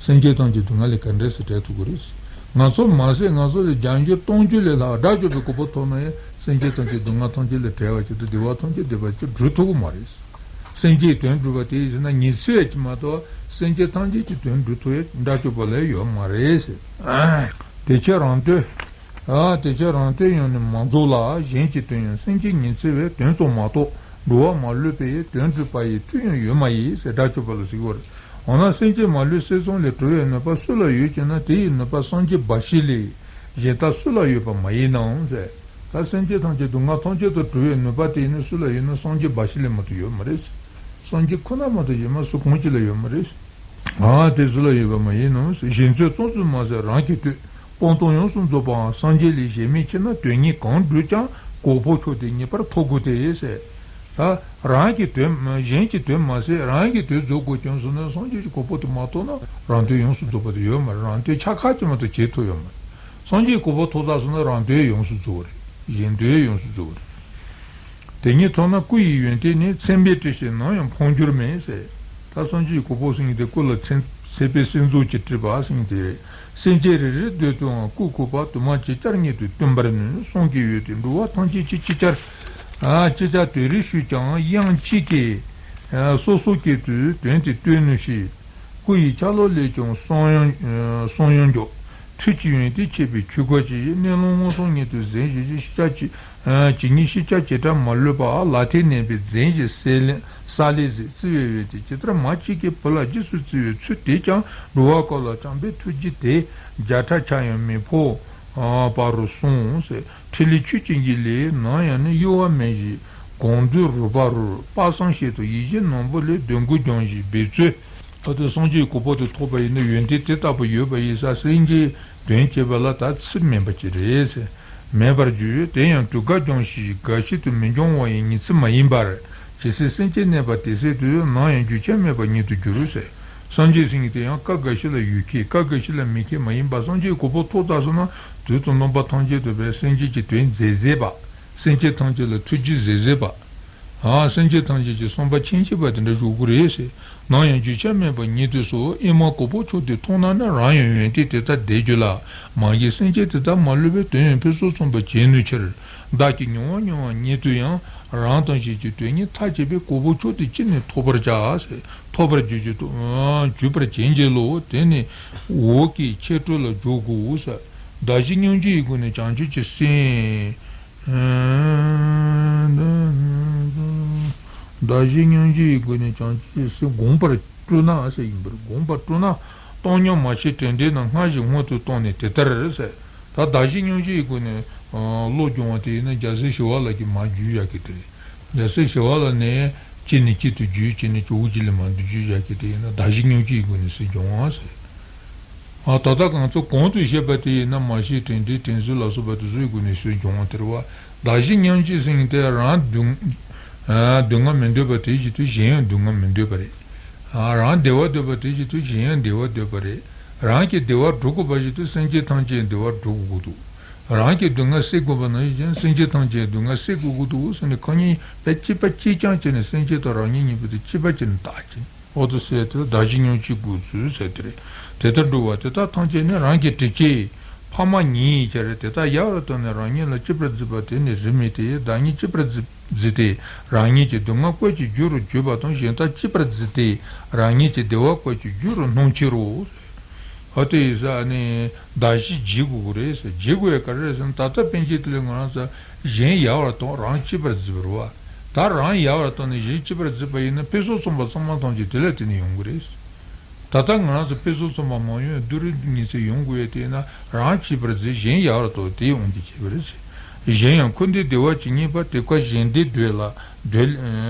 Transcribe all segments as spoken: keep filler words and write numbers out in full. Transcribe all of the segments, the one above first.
སེམས་ཅན་ཐམས་ཅད་སྡུག་བསྔལ་ལས་ག་འདྲ་སེ་བྲལ་ཐུབ་ཀྱི་རེད། ང་ཚོ་མ་ཟད་ང་ཚོ་ལ་རྒྱ་འགྱུར་གཏོང་རྒྱུ་ལས་ལྷག་དགྲ་བཅོམ་པའི་གོ་འཕང་ཐོབ་ན་ཡང་སེམས་ཅན་ཐམས་ཅད་སྡུག་བསྔལ་ཐམས་ཅད་ལས་བྲལ་བ་ཅིག་དང་བདེ་བ་ཐམས་ཅད་སྡུད་པ་ཅིག་སྒྲུབ་ཐུབ་ཀྱི་མ་རེད། སེམས་ཅན་དོན་སྒྲུབ་པ་དེ་ཡིན་ན་ཉི་ཚེ་བས་ཅིག་མ་གཏོགས་སེམས་ཅན་ཐམས་ཅད་ཀྱི་དོན་སྒྲུབ་ཐུབ་ཡ་དགྲ་བཅོམ་པ་ལས་ཡོད་མ་རེད། དེ་ཕྱིར་རང་དོན། ཨ་དེ་ཕྱིར་རང་དོན་ཡང་ནི་མ་རྫོགས་ལ། གཞན་གྱི་དོན་ཡང་སེམས་ཅན་ཉི་ཚེ་བས། དོན་རྫོགས་མ་གཏོགས་འགྲོ་བ་མ་ལུས་པས། དོན་སྒྲུབ་པ་ཡི་མཐུ་ཡང་ཡོད་མ་ཡིན་ཟེར་དགྲ་བཅོམ་པ་ལ་ཟེར་གྱི་ཡོད་རེད། འོ་ན་སེམས་ཅན་མ་ལུས་སེམས་བཟང་ལས་གྲོལ་བའི་ནུས་པ་སུ་ལ་ཡོད་ཅེ་ན། དེ་ཡི་ནུས་པ་སངས་རྒྱས་འབའ་ཞིག་ལས་གཞན་དག་སུ་ལ་ཡོད་པ་མ་ཡིན་ནམ་ཟེར། ད་སེམས་ཅན་ཐམས་ཅད་སྡུག་བསྔལ་ཐམས་ཅད་དུ་གྲོལ་བའི་ནུས་པ་དེ་ནི་སུ་ལ་ཡོད་ན་སངས་རྒྱས་འབའ་ཞིག་ལས་མ་གཏོགས་ཡོད་མ་རེད། སངས་རྒྱས་ཁོ་ན་མ་གཏོགས་གཞན་མ་སུ་གང་ཅི་ལ་ཡོད་མ་རེད། ཨ་དེ་སུ་ལ་ཡོད་པ་མ་ཡིན་ནམ། གཞན་ཚོད་ཙམ་ཚོད་མ་ཟད་རང་གི་དོན་སྤངས་བཏང་ཡོངས་སུ་རྫོགས་པའང་སངས་རྒྱས་ལས་གཞན་མིན་ཕྱིར་ན། དོན་གཉིས་གང་བསྒྲུབས་ཀྱང་གོ་འཕང་མཆོག་དེ་ངེས་པར་ཐོབ་དགོས་ཏེ་ཟེར། ད་རང་གི་དོན་གཞན་གྱི་དོན་མ་ཟད་རང་གི་དོན་རྫོགས་དགོས་ཀྱང་སོང་ན་སངས་རྒྱས་ཀྱི་གོ་འཕང་དུ་མ་ཐོབ་ན་རང་དོན་ཡོངས་སུ་རྫོགས་པ་དེ་ཡོད་མ་རེད། རང་དོན་ཆ་ཁ་ཅིག་མ་གཏོགས་བྱེད་ཐུབ་ཡོད་མ་རེད། སངས་རྒྱས་གོ་འཕང་ཐོབ་ཚར་སོང་ན་རང་དོན་ཡོངས་སུ་རྫོགས་པ་རེད། གཞན་དོན་ཡོངས་སུ་རྫོགས་པ་རེད། དེ་ཉིད་མཐོང་ན་སྐུ་ཡི་ཡོན་ཏན་ནི། མཚན་དཔེས་སྤྲས་ཤིང་ནམ་ཡང་འཕང་འགྱུར་མེད་ཟེར། ད་སངས་རྒྱས་ཀྱི་གོ་འཕང་ཟེར་མཁན་དེ་སྐུ་ལ་མཚན་མཚན་དཔེ་སེམས་མཚོན་གྱིས་སྤྲས་པ་ཟེར་མཁན་དེ་རེད། སེམས་ཅན་རེ་རེའི་འདོད་དོན་ཡང་སྐུ་བཀོད་པ། དུ་མ་ཇི་ལྟར་ངེས་དོན་སྟོན་པར་ནུས། བསམ་གྱིས་ཡོད་དེ་འགྲོ་བ་ཐམས་ཅད་ཀྱིས། ཅི་བྱར་ཨ་ཅི་བྱར་དོ་རེ་ཞུས་ཀྱང་དབྱངས་གཅིག་གིས་ཨ་སོ་སོ་སྐད་དུ་དོན་དེ་སྟོན་ནུས་ཤིང་། སྐུ་ཡི་ཆ་ལུགས་ལས་ཀྱང་གསུང་དབྱངས་གསུང་དབྱངས་མགྱོགས། ཐུགས་ཀྱི་ཡོན་ཏན་ཁྱད་པར་ཆོས་སྐུ་ཅན། གནས་ལུགས་མངོན་སུམ་ཉིད་དུ་འཛིན་ཞེས་བཤད་ཀྱི་ཨ་ཇི་སྙེད་ཤེས་བྱ་བྱེ་བྲག་མ་ལུས་པ། ལག་མཐིལ་མནན་པས་འཛིན་ཞིང་ས་ལེ་ས་ལེ་ཟེར། བརྩེ་བའི་འོད་ཀྱིས་ཇི་ལྟར་མ་སྐྱེས་ཀྱི་བུ་ལ་རྗེས་སུ་བརྩེ་བའི་ཚུལ་དེས་ཀྱང་འགྲོ་བ་ཀུན་ལ་བྱམས་པའི་ཐུགས་རྗེ་དེ་བརྒྱ་ཕྲག་ཕྲག་ཡང་མི་འཕོ་བར་གསུངས་ཟེར། ཕྲིན་ལས་ཆོས་ཅན་གྱི་ལས་ནམ་ཡང་ནི་གཡོ་བ་མེད་ཞིང་གང་འདུལ་རོལ་པ་རོལ། དཔག་བསམ་ཤིན་ཏུ་ཡིད་བཞིན་ནོར་བུ་ལས། འདོད་དགུ་སྦྱངས་ཤིང་འབད་ཚུལ། ད་ལྟ་སངས་རྒྱས་ཀྱི་གོ་འཕང་དེ་ཐོབ་པ་ཡིན་ན་ཡོན་ཏན་དེ་ལྟ་བུ་ཡོད་པ་ཡིན་ཙང་སེམས་ཅན་དོན་བྱེད་པ་ལ་ད་ཚུལ་མིན་པ་ཅིག་རེད་ཟེར། མེད་པར་གྱུར། དེ་ཡང་དུས་འགའ་སྦྱངས་ཤིང་འགའ་ཞིག་ཏུ་མི་སྦྱང་བ་ཡི་ཉི་ཚེ་མ་ཡིན་པར། ཇི་སྲིད་སེམས་ཅན་གནས་པ་དེ་སྲིད་དུ་ནམ་ཡང་རྒྱུན་ཆད་མེད་པ་ཉིད་དུ་འགྱུར་ཟེར། སངས་རྒྱས་ཟེར་མཁན་དེ་ཡང་སྐབས་འགའ་ཞིག་ལ་ཡོད་མཁན་སྐབས་འགའ་ཞིག་ལ་མེད་མཁན་མ་ཡིན་པར་སངས་རྒྱས་ཀྱི་གོ་འཕང་ཐོབ་ཚར་སོང་ན་དུས་དང་རྣམ་པ་ཐམས་ཅད་དུ་བས་སེམས་ཅན་གྱི་དོན་མཛད་མཛད་པ། སེམས་ཅན་ཐམས་ཅད་ལ་ཐུགས་རྗེ་མཛད་མཛད་པ། ཨ་སེམས་ཅན་ཐམས་ཅད་ཀྱི་བསམ་པ་ཁྱེད་ཤེས་པ་དེ་འདྲ་བཞུགས་ཀྱི་རེད་ཟེར། ནམ་ཡང་རྒྱུན་ཆད་མེད་པ་ཉིད་དུ་གསོལ། ཨེ་མ་གོ་འཕང་མཆོག་དེ་མཐོང་ན་ནི། རང་ཡང་ཡོན་ཏན་དེ་ལྟར་ལྡན་གྱུར་ལ། མ་གཞི་སེམས་ཅན་དེ་དག་མ་ལུས་པའི་དོན་ཡང་ཕུན་སུམ་ཚོགས་པར་བྱེད་ནུས་ཕྱིར། བདག་གིས་མྱོང་བ་མྱོང་བ་ཉིད་དུ་ཡང་། རང་དང་གཞན་གྱི་དོན་གཉིས་མཐར་ཕྱིན་པའི་གོ་འཕང་མཆོག་དེ་ཅི་ནས་ཐོབ་པར་བྱ་ཟེར། ཐོབ་པར་གྱུར་ཅིག་ཏུ་གྱུར་པར་བྱེད་འགྱུར་ལོ། དེ་ནི་འོག་གི་འཆད་ཁྲིད་ལ་འཇུག་དགོས་ཟེར། བདག་གཞན་མཉམ་བརྗེའི་སྒོ་ནས་བྱང་ཆུབ་ཀྱི་སེམས། བདག་གཞན་མཉམ་བརྗེའི་སྒོ་ནས་བྱང་ཆུབ་ཀྱི་སེམས་བསྒོམ་པར་སྤྲོ་ན་ཟེར་ཡིན་པར། བསྒོམ་པར་སྤྲོ་ན་བཏང་སྙོམས་མ་བྱས་དྲན་འདས་རྣམས་སྔར་བཞིན་སྔོན་དུ་བཏང་ནས་དེ་ལྟར་ཟེར། ད་བདག་གཞན་མཉམ་བརྗེའི་སྒོ་ནས་བློ་སྦྱོང་བ་དེ་ཡིན་ན་རྒྱལ་སྲས་ཞི་བ་ལྷ་གིས་མར་བརྒྱུད་བཞག་གི་དེ་རེད། རྒྱལ་སྲས་ཞི་བ་ལྷ་ནས་གཅིག་ནས་གཅིག་ཏུ་བརྒྱུད་གཅིག་ནས་ཇོ་བོ་རྗེ་ལ་མར་བརྒྱུད་བཞག་གི་དེ་ཡིན་ན་བདག་གཞན་མཉམ་བརྗེའི་སྒོ་ནས་སེམས་སྦྱོང་བ་ཟེར། ཨ་ད་ལྟ་ང་ཚོ་གོང་དུ་བཤད་པ་དེ་ཡིན་ན་མར་ཤེས་དྲན་འདས་དྲན་གསོ་ལ་སོགས་པ་དེ་ཚོའི་སྒོ་ནས་སེམས་སྦྱོང་བ་དེ་རེད་བ། བདག་གཞན་མཉམ་བརྗེ་ཟེར་མཁན་དེ་རང་སྡུག་ཨ་སྡུག་བསྔལ་མི་འདོད་པ་དེ་བཞིན་དུ་གཞན་ཡང་སྡུག་བསྔལ་མི་འདོད་པ་རེད། ཨ་རང་བདེ་བ་འདོད་པ་དེ་བཞིན་དུ་གཞན་ཡང་བདེ་བ་འདོད་པ་རེད། རང་གི་བདེ་བ་སྒྲུབ་དགོས་པ་བཞིན་དུ་སེམས་ཅན་ཐམས་ཅད་བདེ་བ་སྒྲུབ་དགོས་ཀྱི་འདུག་རང་གི་སྡུག་བསྔལ་སེལ་དགོས་པ་ནང་བཞིན་སེམས་ཅན་ཐམས་ཅད་སྡུག་བསྔལ་སེལ་དགོས་ཀྱི་འདུག་ཟེར་ནས་ཁོ་གཉིས་དཔེ་གཅིག་པ་གཅིག་རྐྱང་བྱས་ནས་སེམས་ཅན་དང་རང་ཉིད་གཉིས་པོ་དེ་གཅིག་པ་བྱས་ནས་བརྟག་ཅིང་། འོ་དེ་ཟེར་དེ་བདག་གཞན་མཉམ་བརྗེའི་སྒོ་ཚུལ་ཟེར་དེ་རེད། དེ་ལྟར་འགྲོ་བ་དེ་དག་ཐམས་ཅད་ནི་རང་གི་དྲི་ཆུའི་ཕ་མ་ཉིད་ཡིན་ཁྱེར། དེ་དག་ཡལ་བར་བཏང་ནས་རང་ཉིད་ལ་གཅེས་པར་བརྩིས་པ་དེ་ནི་རིས་མེད་དེ། བདག་ཉིད་གཅེས་པར་བརྩི་བརྩིས་ཏེ་རང་ཉིད་ཀྱི་སྡུག་བསྔལ་བཀོད་ཀྱི་རྒྱུ་རུ་གྱུར་པ་དང་། གཞན་དག་གཅེས་པར་བརྩིས་ཏེ་རང་ཉིད་ཀྱི་བདེ་བ་བཀོད་ཀྱི་རྒྱུ་རུ་སྣང་ཕྱིར་རོ། ཨ་དེ་ཡིན་ས་ནི་བདག་གཞན་བརྗེ་དགོས་ཀྱི་རེད་ཟེར། བརྗེ་དགོས་ཡ་ག་རེ་རེད་ཟེར་ན་ད་ལྟ་པཎ་ཆེན་དེ་ལས་ང་རང་ཚོ་གཞན་ཡལ་བར་བཏང་རང་གཅེས་པར་བརྩི་བ་རེད་བ། ད་རང་ཡལ་བར་བཏང་ནས་གཞན་གཅེས་པར་བརྩིས་པ་ཡིན་ན་ཕུན་སུམ་ཚོགས་པ་ཚང་མ་ཐམས་ཅད་དེ་ལས་དེ་ནས་ཡོང་གི་རེད། ད་ལྟ་ང་རང་ཚོ་ཕུན་སུམ་ཚོགས་པ་མ་ཡོང་བའི་སྡུག་རུས་ཉི་ཚེ་ཡོང་དགོས་ཡ་དེ་ཡིན་ན་རང་གཅེས་པར་བརྩི་གཞན་ཡལ་བར་བཏང་དེ་ཡོང་དེ་བྱེད་པ་རེད་ཟེར། གཞན་ཡང་འཁོར་འདས་བདེ་བ་ཇི་སྙེད་པ། དེ་ཀ་གཞན་བདེ་འདོད་ལ་འདོད་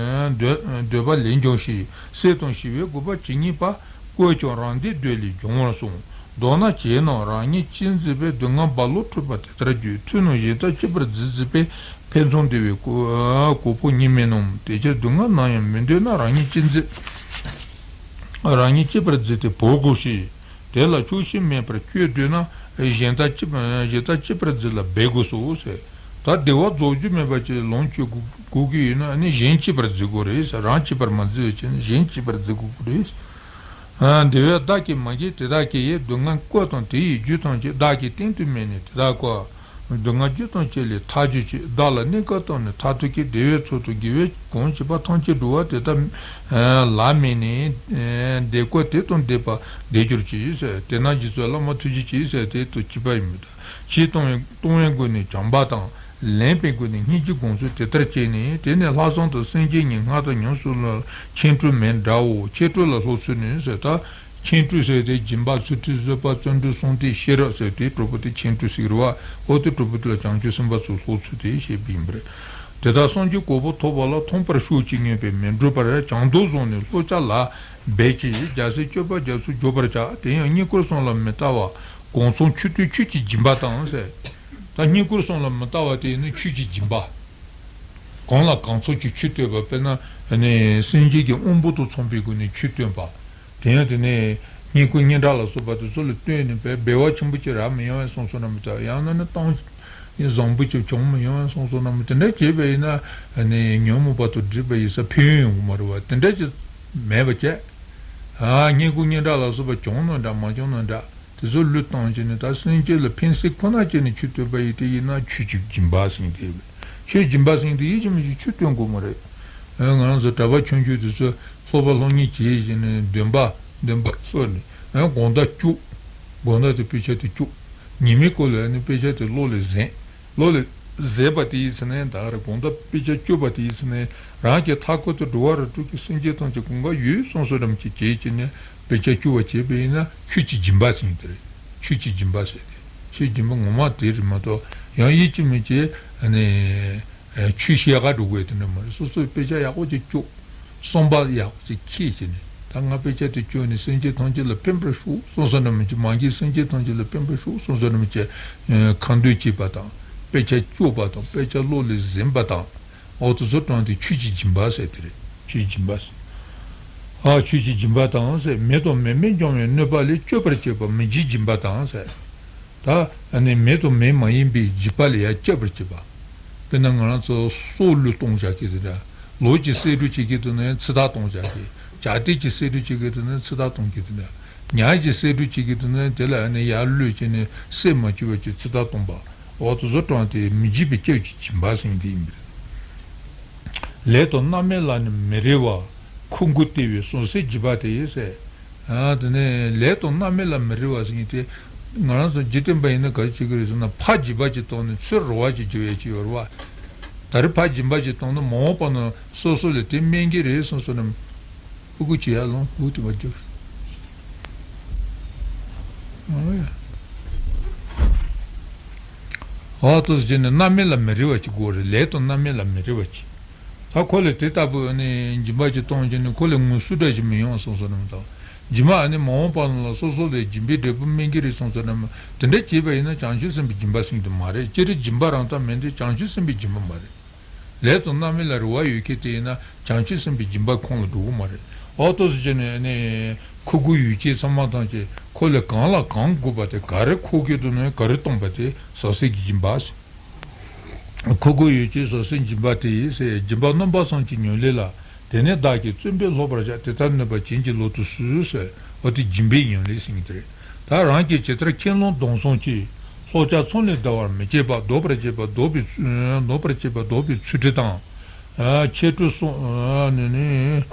འདོད་འདོད་པ་ལས་འབྱུང་ཞིང་། སྲེད་དང་ཞི་བའི་དགོས་པ་ཇི་སྙེད་པ། བཀོད་ཀྱང་རང་བདེ་འདོད་ལས་འབྱུང་བར་གསུངས། མདོར་ན་བྱས་རྣམས་རང་ཉིད་གཅེས་བརྩིས་པས། སྡུག་བསྔལ་རྦ་ཀློང་འཁྲུགས་པ་དེ་ལྟར་འགྱུར། འཁྲུལ་རྣམས་གཞན་དག་གཅེས་པར་བརྩིས་བརྩིས་པས། ཕན་ཚུན་བདེ་བའི་གོ་གོ་འཕང་རྙེད་མིན་ནམ། དེ་ཕྱིར་སྡུག་བསྔལ་ནམ་ཡང་མི་འདོད་ན། རང་ཉིད་གཅེས་བརྩིས་རང་ཉིད་གཅེས་པར་བརྩིས་ཏེ་བོར་དགོས་ཤིང་། དེ་ལ་ཆོག་ཤེས་མེད་པར་སྐྱོ་འདོད་ན། གཞན་དག་གཅེས་གཞན་དག་གཅེས་པར་བརྩིས་ལ་འབད་དགོས་སོ་ཟེར། ད་བདེ་བ་རྫོགས་རྒྱུ་མེད་པ་ཅིག་ལོངས་སྤྱོད་དགོས་དགོས་ཀྱི་ཡོད་ན་ནི་གཞན་གཅེས་པར་བརྩི་དགོས་རེད་ཟེར། རང་གཅེས་པར་མ་བརྩི་བའི་ཆེད་ནི་གཞན་གཅེས་པར་བརྩི་དགོས་ཀྱི་རེད། འདི་བས་བདག་གིས་མ་བགྱིས་དེ་དག་གིས། སྡུག་བསྔལ་བཀོད་དང་དེ་ཡི་རྒྱུ་ཐམས་ཅད། བདག་གིས་གཏན་དུ་སྨྲས་ནས་དེ་དག་ཀུན། སྡུག་བསྔལ་རྒྱུ་ཐམས་ཅད་ལས་ཐར་གྱུར་ཅིག། བདག་ལ་གནོད་སྐབས་བརྟགས་ནས་མཐར་ཐུག་གི། བདེ་བའི་ཚོགས་དང་དགེ་བའི་གང་བྱེད་པ། ཐམས་ཅད་འགྲོ་བ་དེ་དག་ལ་སྨྲས་ནས། བདེ་བཀོད་དེ་དང་ལྡན་པ་བདེ་གྱུར་ཅིག་ཟེར། དེས་ན་རྗེ་བཙུན་བླ་མ་ཐུགས་རྗེ་ཆེ་ཟེར་དེ་དང་བཅས་པ་ཡིན་མོད། ཕྱིས་གཏོང་བའི་གཏོང་བའི་སྒོ་ནས་བྱམས་པ་དང་། ལེན་པའི་སྒོ་ནས་སྙིང་རྗེའི་དགོངས་ཚུལ་དེ་ལྟར་བྱས་ནས། དེ་ནས་ལྷག་བསམ་དང་སེམས་བསྐྱེད་གཉིས་སྔར་དང་ཉམས་སུ་ལེན་ལ་ཁྱད་འཕགས་མེད་འདྲའོ། ཁྱད་འཕགས་ལ་སློབ་ཚུལ་ནི་ཟེར། ད་ཁྱད་འཕགས་ཟེར་དེ་སྦྱིན་པ་ཚུལ་ཁྲིམས་བཟོད་པ་བརྩོན་འགྲུས་གསུམ་སྟེ་ཤེས་རབ་ཟེར་དེ་གྲོགས་པོ་དེ་ཁྱད་འཕགས་ཟེར་གྱི་རེད་བ། འོ་དེ་གྲོགས་པོ་དེ་ལ་བྱང་ཆུབ་སེམས་དཔའ་ཚོའི་སློབ་ཚུལ་དེ་བཤད་པ་ཡིན་པ་རེད། དེ་དག་བསམ་རྒྱུའི་གོ་འཕང་ཐོབ་པ་ལ། མཐོང་བར་ཤོག་ཅིག་སྙམ་པའི་མི་འགྲོ་བར། བྱང་ཆུབ་བཟུང་ནས་བློ་ཅག་ལ་འབད་ཅིང་། རྒྱལ་སྲས་སྤྱོད་པ་རྒྱ་མཚོས་འཇོམས་པར་བྱ། དེ་ཡང་རྙེད་བཀུར་གསུམ་ལ་མི་ལྟ་བ། གང་ཚང་ཆོས་སྟོན་ཆོས་ཀྱི་སྦྱིན་པ་དང་ཟེར། ད་རྙེད་བཀུར་གསུམ་ལ་མི་ལྟ་བ་དེ་ནི་ཆོས་ཀྱི་སྦྱིན་པ། གང་ལ་གང་འཚམ་གྱི་ཆོས་སྟོན་པ། དཔེར་ན་ནི་སེམས་ཅན་གྱི་དབང་པོ་དང་མཚུངས་པའི་སྒོ་ནས་ཆོས་སྟོན་པ། དེ་ཡང་དེ་ནས་བསྙེན་བཀུར་སྙན་གྲགས་ལ་སོགས་པ་དེ་ཚོ་ལ་བརྟེན་ནས་བས་སྦལ་པ་ཆེན་པོ་ཅིག་རག་མི་ཡོང་བའི་སོང་སོང་ན་མི་ལྟ། ཡང་ན་ནི་གཏམ་བཟང་པོ་ཅིག་བྱུང་མི་ཡོང་བའི་སོང་སོང་ན་མི། དེ་འདྲ་བྱས་པ་ཡིན་ན་ནི་ཉོན་མོངས་པ་དང་སྒྲིབ་པ་ཡིན་ས་ཕན་ཡོན་ཡོང་གི་མ་རེད་བ། དེ་འདྲ་ཅིག་མེད་པ་བྱས། ཨ་བསྙེན་བཀུར་སྙན་གྲགས་ལ་སོགས་པ་བྱུང་ན་འདྲ་མ་བྱུང་ན་འདྲ། དེ་ཚོ་བློས་བཏང་བྱས་ནས་ད་སེམས་ཅན་ལ་ཕན་སེམས་ཁོ་ན་བྱས་ནས་ཆོས་སྟོན་པ་ཡིན་དེ་ཡིན་ན་ཆོས་ཀྱི་སྦྱིན་པ་ཟེར་དེ་རེད། ཆོས་སྦྱིན་པ་ཟེར་དེ་ཡིད་ཀྱི་མི་ཆོས་ཆོས་སྟོན་དགོས་མ་རེད། ཨ་ང་རང་ཚོ་གྲྭ་པ་ཆུང་ཆུང་དེ་ཚོ་སློབ་པ་སློབ་གཉེར་བྱས་བྱས་ནས་འདོན་པ་འདོན་པ་གསོལ་ནས་ཨ་དགོང་དག་སྐྱོ། དགོང་དག་དེ་དཔེ་ཆ་དེ་སྐྱོ། ཉི་མའི་གུང་ལ་ཨ་ནི་དཔེ་ཆ་དེ་བློ་ལ་གཟན། བློ་ལ་གཟན་པ་དེ་ཡིན་ཟེར་ན་ཡང་ད་ག་རེ་དགོང་དག་དཔེ་ཆ་སྐྱོ་བ་དེ་ཡིན་ཟེར་ན་ཡང་རང་གི་མཐའ་འཁོར་དུ་འགྲོ་བ་རིགས་དྲུག་གི་སེམས་ཅན་ཐམས་ཅད་གང་ག་ཡོད་སོང་སོང་རམ་གྱི་བྱེད་ཀྱི་ནས་དཔེ་ཆ་སྐྱོ་བ་བྱས་པ་ཡིན་ན་ཆོས་ཀྱི་སྦྱིན་པ་ཟེར་དེ་རེད། ཆོས་ཀྱི་སྦྱིན་པ་ཟེར་ཏེ། ཆོས་སྦྱིན་པ་ངོ་མ་དེ་རེད་མ་གཏོགས་ཡང་ཡིད་ཀྱི་མི་བྱེད་ནས་ཆོས་བཤད་ག་འགྲོ་དགོས་དེ་འདྲ་མ་རེད། སོ་སོའི་དཔེ་ཆ་ཡག་པོ་ཅིག་སྐྱོ། བསམ་པ་ཡག་པོ་ཅིག་འཁྱེར་བྱས་ནས་ད་ང་དཔེ་ཆ་དེ་སྐྱོན་ནས་སེམས་ཅན་ཐམས་ཅད་ལ་ཕན་པར་ཤོག་གསུངས་སོ་ནམ་གྱི་མ་གིའི་སེམས་ཅན་ཐམས་ཅད་ལ་ཕན་པར་ཤོག་གསུངས་སོ་ནམ་གྱི་ཁ་འདོན་བྱེད་པ་དང་དཔེ་ཆ་སྐྱོ་བ་དང་དཔེ་ཆ་བློ་ལ་གཟན་པ་དང་འོ་དེ་ཚོ་དྲངས་ཏེ་ཆོས་ཀྱི་སྦྱིན་པ་ཟེར་དེ་རེད། ཆོས་ཀྱི་སྦྱིན་པ་ཟེར། ཨ་ཆོས་ཀྱི་སྦྱིན་པ་དང་ཟེར། མེ་དང་མེ་མེས་འཇོམས་པའི་གནོད་པ་ལས་སྐྱོབ་པར་བྱེད་པ་མི་འཇིགས་སྦྱིན་པ་དང་ཟེར། ད་ཨ་ནི་མེ་དང་མེ་མ་ཡིན་པའི་འཇིགས་པ་ལས་ཡང་སྐྱོབ་པར་བྱེད་པ། དཔེར་ན་ང་རང་ཚོ་སྲོག་བློས་གཏོང་བྱ་གི་དེ་འདྲ། ལུག་གི་བསད་རུབ་བྱེད་ཀྱི་འདུག་ན་ཡང་ཚིག་ཐག་གཏོང་བྱ་གི། བྱ་དེ་གི་བསད་རུབ་བྱེད་ཀྱི་འདུག་ན་ཚིག་ཐག་གཏོང་གི་དེ་འདྲ། ཉ་གི་བསད་རུབ་བྱེད་ཀྱི་འདུག་ན་དེ་ལ་ཨ་ནི་ཡར་གློད་བྱས་ནས་བསད་མ་བཅུག་པ་ཅིག་ཚིག་ཐག་གཏོང་པ། འོ་དེ་ཚོ་དྲངས་ཏེ་མི་འཇིགས་པའི་སྐྱབས་ཀྱི་སྦྱིན་པ་ཟེར་དེ་ཡིན་པས། ལས་དང་རྣམ་སྨིན་ལ་ནི་མི་རེ་བ། ཁུ་དགུ་སྟེར་བའི་ཟང་ཟིང་སྦྱིན་པ་སྟེ་ཟེར། ཨ་དེ་ནས་ལས་དང་རྣམ་སྨིན་ལ་མི་རེ་བ་ཟེར་མཁན་དེ། ང་རང་ཚོ་འཇིག་རྟེན་པ་ཡིན་ན་ག་རེ་བྱེད་ཀྱི་རེད་ཟེར་ན་ཕར་སྦྱིན་པ་ཅིག་བཏང་ནས་ཚུར་རེ་བ་ཅིག་བརྗོད་ཡས་ཅིག་ཡོད་རེད་བ། ད་རེས་ཕར་སྦྱིན་པ་ཅིག་བཏང་ན་མ་འོངས་པ་ན་སོ་སོ་ལ་དེ་སྨིན་གྱི་རེད་བསམ་སོང་ན། ཕྲུ་གུ་བྱེད་ཡ་ལོང་བུ་དེ་མ་རྒྱབ། ཨོ་ཡ། ཨོ་ཏོ་ཟེར་ནས་རྣམ་སྨིན་ལ་མི་རེ་བ་ཅིག་དགོས་རེད། ལས་དང་རྣམ་སྨིན་ལ་མི་རེ་བ་ཅིག། ད་ཁོ་ལ་དེ་ལྟ་བུ་ནི་སྦྱིན་པ་ཅིག་གཏོང་བྱས་ནས་ཁོ་ལ་ངོ་སོ་འདྲ་ཞིག་མི་ཡོང་སོང་སོ་ནམ་དང་། སྦྱིན་པ་ཨ་ནི་མ་འོངས་པ་ལ་སོ་སོ་ལ་སྦྱིན་པའི་འབྲས་བུ་སྨིན་གྱི་རེད་སོང་སོ་ནམ། དེ་འདྲ་བྱས་པ་ཡིན་ན་བྱང་ཆུབ་སེམས་དཔའི་སྦྱིན་པ་ཟེར་གྱི་མ་རེད། སྤྱིར་སྦྱིན་པ་རང་དག་མིན་ཏེ་བྱང་ཆུབ་སེམས་དཔའི་སྦྱིན་པ་མ་རེད། ལས་དང་རྣམ་སྨིན་ལ་རེ་བ་ཡོད་མཁན་དེ་ཡིན་ན་བྱང་ཆུབ་སེམས་དཔའི་སྦྱིན་པ་ཁོངས་ལ་འགྲོ་གི་མ་རེད། ཨོ་ཏོ་ཟེར་བྱས་ནས་ནི་ཁུ་དགུ་ཡོ་བྱད་ཚང་མ་ཐམས་ཅད་ཁོ་ལ་གང་ལ་གང་དགོས་པ་དེ་ག་རེ་མཁོ་གི་འདུག་ན་ག་རེ་གཏོང་པ་དེ་ཟང་ཟིང་གི་སྦྱིན་པ་ཟེར། ཁུ་དགུ་ཡོ་བྱད་ཟང་ཟིང་སྦྱིན་པ་སྟེ་ཟེར། སྦྱིན་པ་རྣམ་པ་གསུམ་གྱི་ཉམས་ལེན་ལ། དེ་ནས་བདག་གིས་བརྩོན་པས་སློབ་པར་བྱ། དེ་ལྟར་ནུས་པ་ཅན་གྱི་ལོ་ཏོག་གསོལ་ཟེར། འོ་དེ་སྦྱིན་པའི་ཉམས་ལེན་ཟེར་གྱི་དེ་རེད། ད་རང་གིས་ཇི་ལྟར་ཁས་བླངས་དམ་བཅའ་བཅས། ལྷོ་བྱ་ཚོམས་ལས་འདའ་བར་མི་བྱེད་པ། ལྡོག་པར་བྱེད་པ་ལྡོག་པའི་ཚུ་ལྡོག་པར་བྱེད་པ་ལྡོག་པའི་ཚུལ་ཁྲིམས་དང་། ཨ་ཁྱད་འཕགས་སོགས་ཨ་ནི་ནི།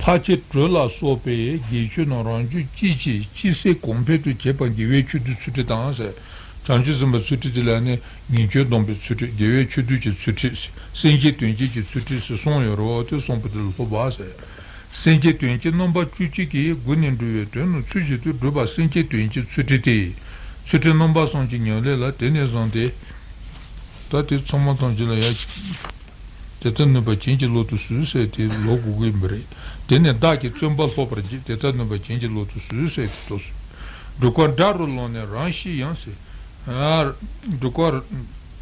འཕགས་ཁྱད་དྲུག་ལ་སོགས་པའི་དགེ་ཆོས་རྣམས་རང་རྒྱུད་གཅིག་ཅིག་གཅིག་སེལ་གོང་འཕེལ་དུ་བྱེད་པ་དགེ་བའི་ཆོས་སྡུད་ཚུལ་ཁྲིམས་དང་ཟེར། བྱང་ཆུབ་སེམས་དཔའི་ཚུལ་ཁྲིམས་དེ་ལ་ནི་ཉེས་སྤྱོད་སྡོམ་པའི་ཚུལ་ཁྲིམས། དགེ་བའི་ཆོས་སྡུད་ཀྱི་ཚུལ་ཁྲིམས། སེམས་བསྐྱེད་དོན་བྱེད་ཀྱི་ཚུལ་ཁྲིམས་ཟེར་གསུངས་ཡོད་རེད་བ། དེ་གསུངས་པ་དེ་ལ་སློབ་པ་ཟེར། སེམས་བསྐྱེད་དོན་བྱེད་རྣམ་པ་བཅུ་གཅིག་གིས་སྒོ་ནས་འགྲོ་བའི་དོན་རྣམས་ཚུལ་བཞིན་དུ་སྒྲུབ་པ་སེམས་བསྐྱེད་དོན་བྱེད་ཚུལ་ཁྲིམས་ཏེ། ཚུལ་ཁྲིམས་རྣམ་པ་གསུམ་གྱི་ཉམས་ལེན་ལ་དེ་ནས་བཟུང་སྟེ། ད་དེ་ཚང་མ་ཐམས་ཅད་ལ་ཡ། དེ་ལྟར་ནུས་པ་ཅན་གྱི་ལོ་ཏོག་གསོལ་ཟེར་དེ་ལོ་དགུ་དགུ་ཡིན་པ་རེད། དེ་ནས་བདག་གིས་བརྩོན་པས་སློབ་པར་བགྱི། དེ་ལྟར་ནུས་པ་ཅན་གྱི་ལོ་ཏོག་གསོལ་ཟེར་དེ་ཏོ། སྒྲུབ་ཁར་དགྲ་རུ་ལངས་ནས་རང་ཤི་ཡང་ཟེར། སྒྲུབ་ཁར་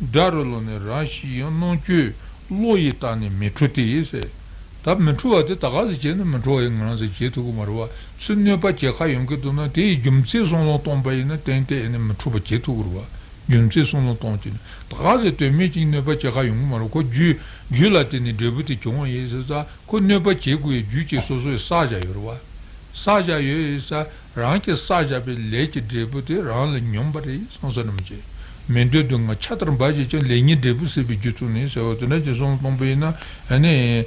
དགྲ་རུ་ལངས་ནས་རང་ཤི་ཡང་། རྣམ་དཔྱོད་བློ་ཡིས་བརྟགས་ནས་མི་འཁྲུལ་ཏེ་ཟེར། ད་མི་འཁྲུལ་བ་དེ་ད་ག་ཟེ་བྱས་ན་མི་འཁྲུལ་བ་ཡིན་ང་རང་ཚོས་བྱེད་ཐུབ་ཀྱི་མ་རེད་བ། ཚུར་གནོད་པ་བྱེད་ཁ་ཡོང་གི་འདུག་ན་དེ་ཡི་རྒྱུ་མཚན་བསམ་བློ་གཏོང་པ་ཡིན་ན་ཏན་ཏན་ཨེ་ནི་མི་འཁྲུལ་བ་བྱེད་ཐུབ་ཀྱི་རེད་བ། རྒྱུ་མཚན་བསམ་བློ་གཏོང་བྱས་ན་ད་ག་ཟེ་དོན་མེད་ཅིག་གནོད་པ་བྱེད་ཁ་ཡོང་གི་མ་རེད། ཁོ་རྒྱུ་རྒྱུ་ལ་བརྟེན་ནས་འབྲས་བུ་དེ་བྱུང་བ་ཡིན་ཟེར་ཙང་ཁོ་གནོད་པ་བྱེད་དགོས་ཡའི་རྒྱུ་ཅིག་སོ་སོས་བསགས་བཞག་ཡོད་རེད་བ། བསགས་བཞག་ཡོད་ཡིན་ས། རང་གིས་བསགས་བཞག་པའི་ལས་ཀྱི་འབྲས་བུ་དེ་རང་ལ་སྙོམས་པ་རེད་གསུངས་ས་རིན་པོ་ཆེ། མི་འདོད་སྡུག་བསྔལ་ཆར་ལྟར་འབབ་བྱེད་ཀྱང་། ལས་ཉིད་འབྲས་བུ་སྲིད་པའི་རྒྱུ་ཚུལ་ནི་ཟེར་བ་དེ་འདྲ་གྱི་གསུང་གཏོང་པ་ཡིན་ན་ཨ་ནི་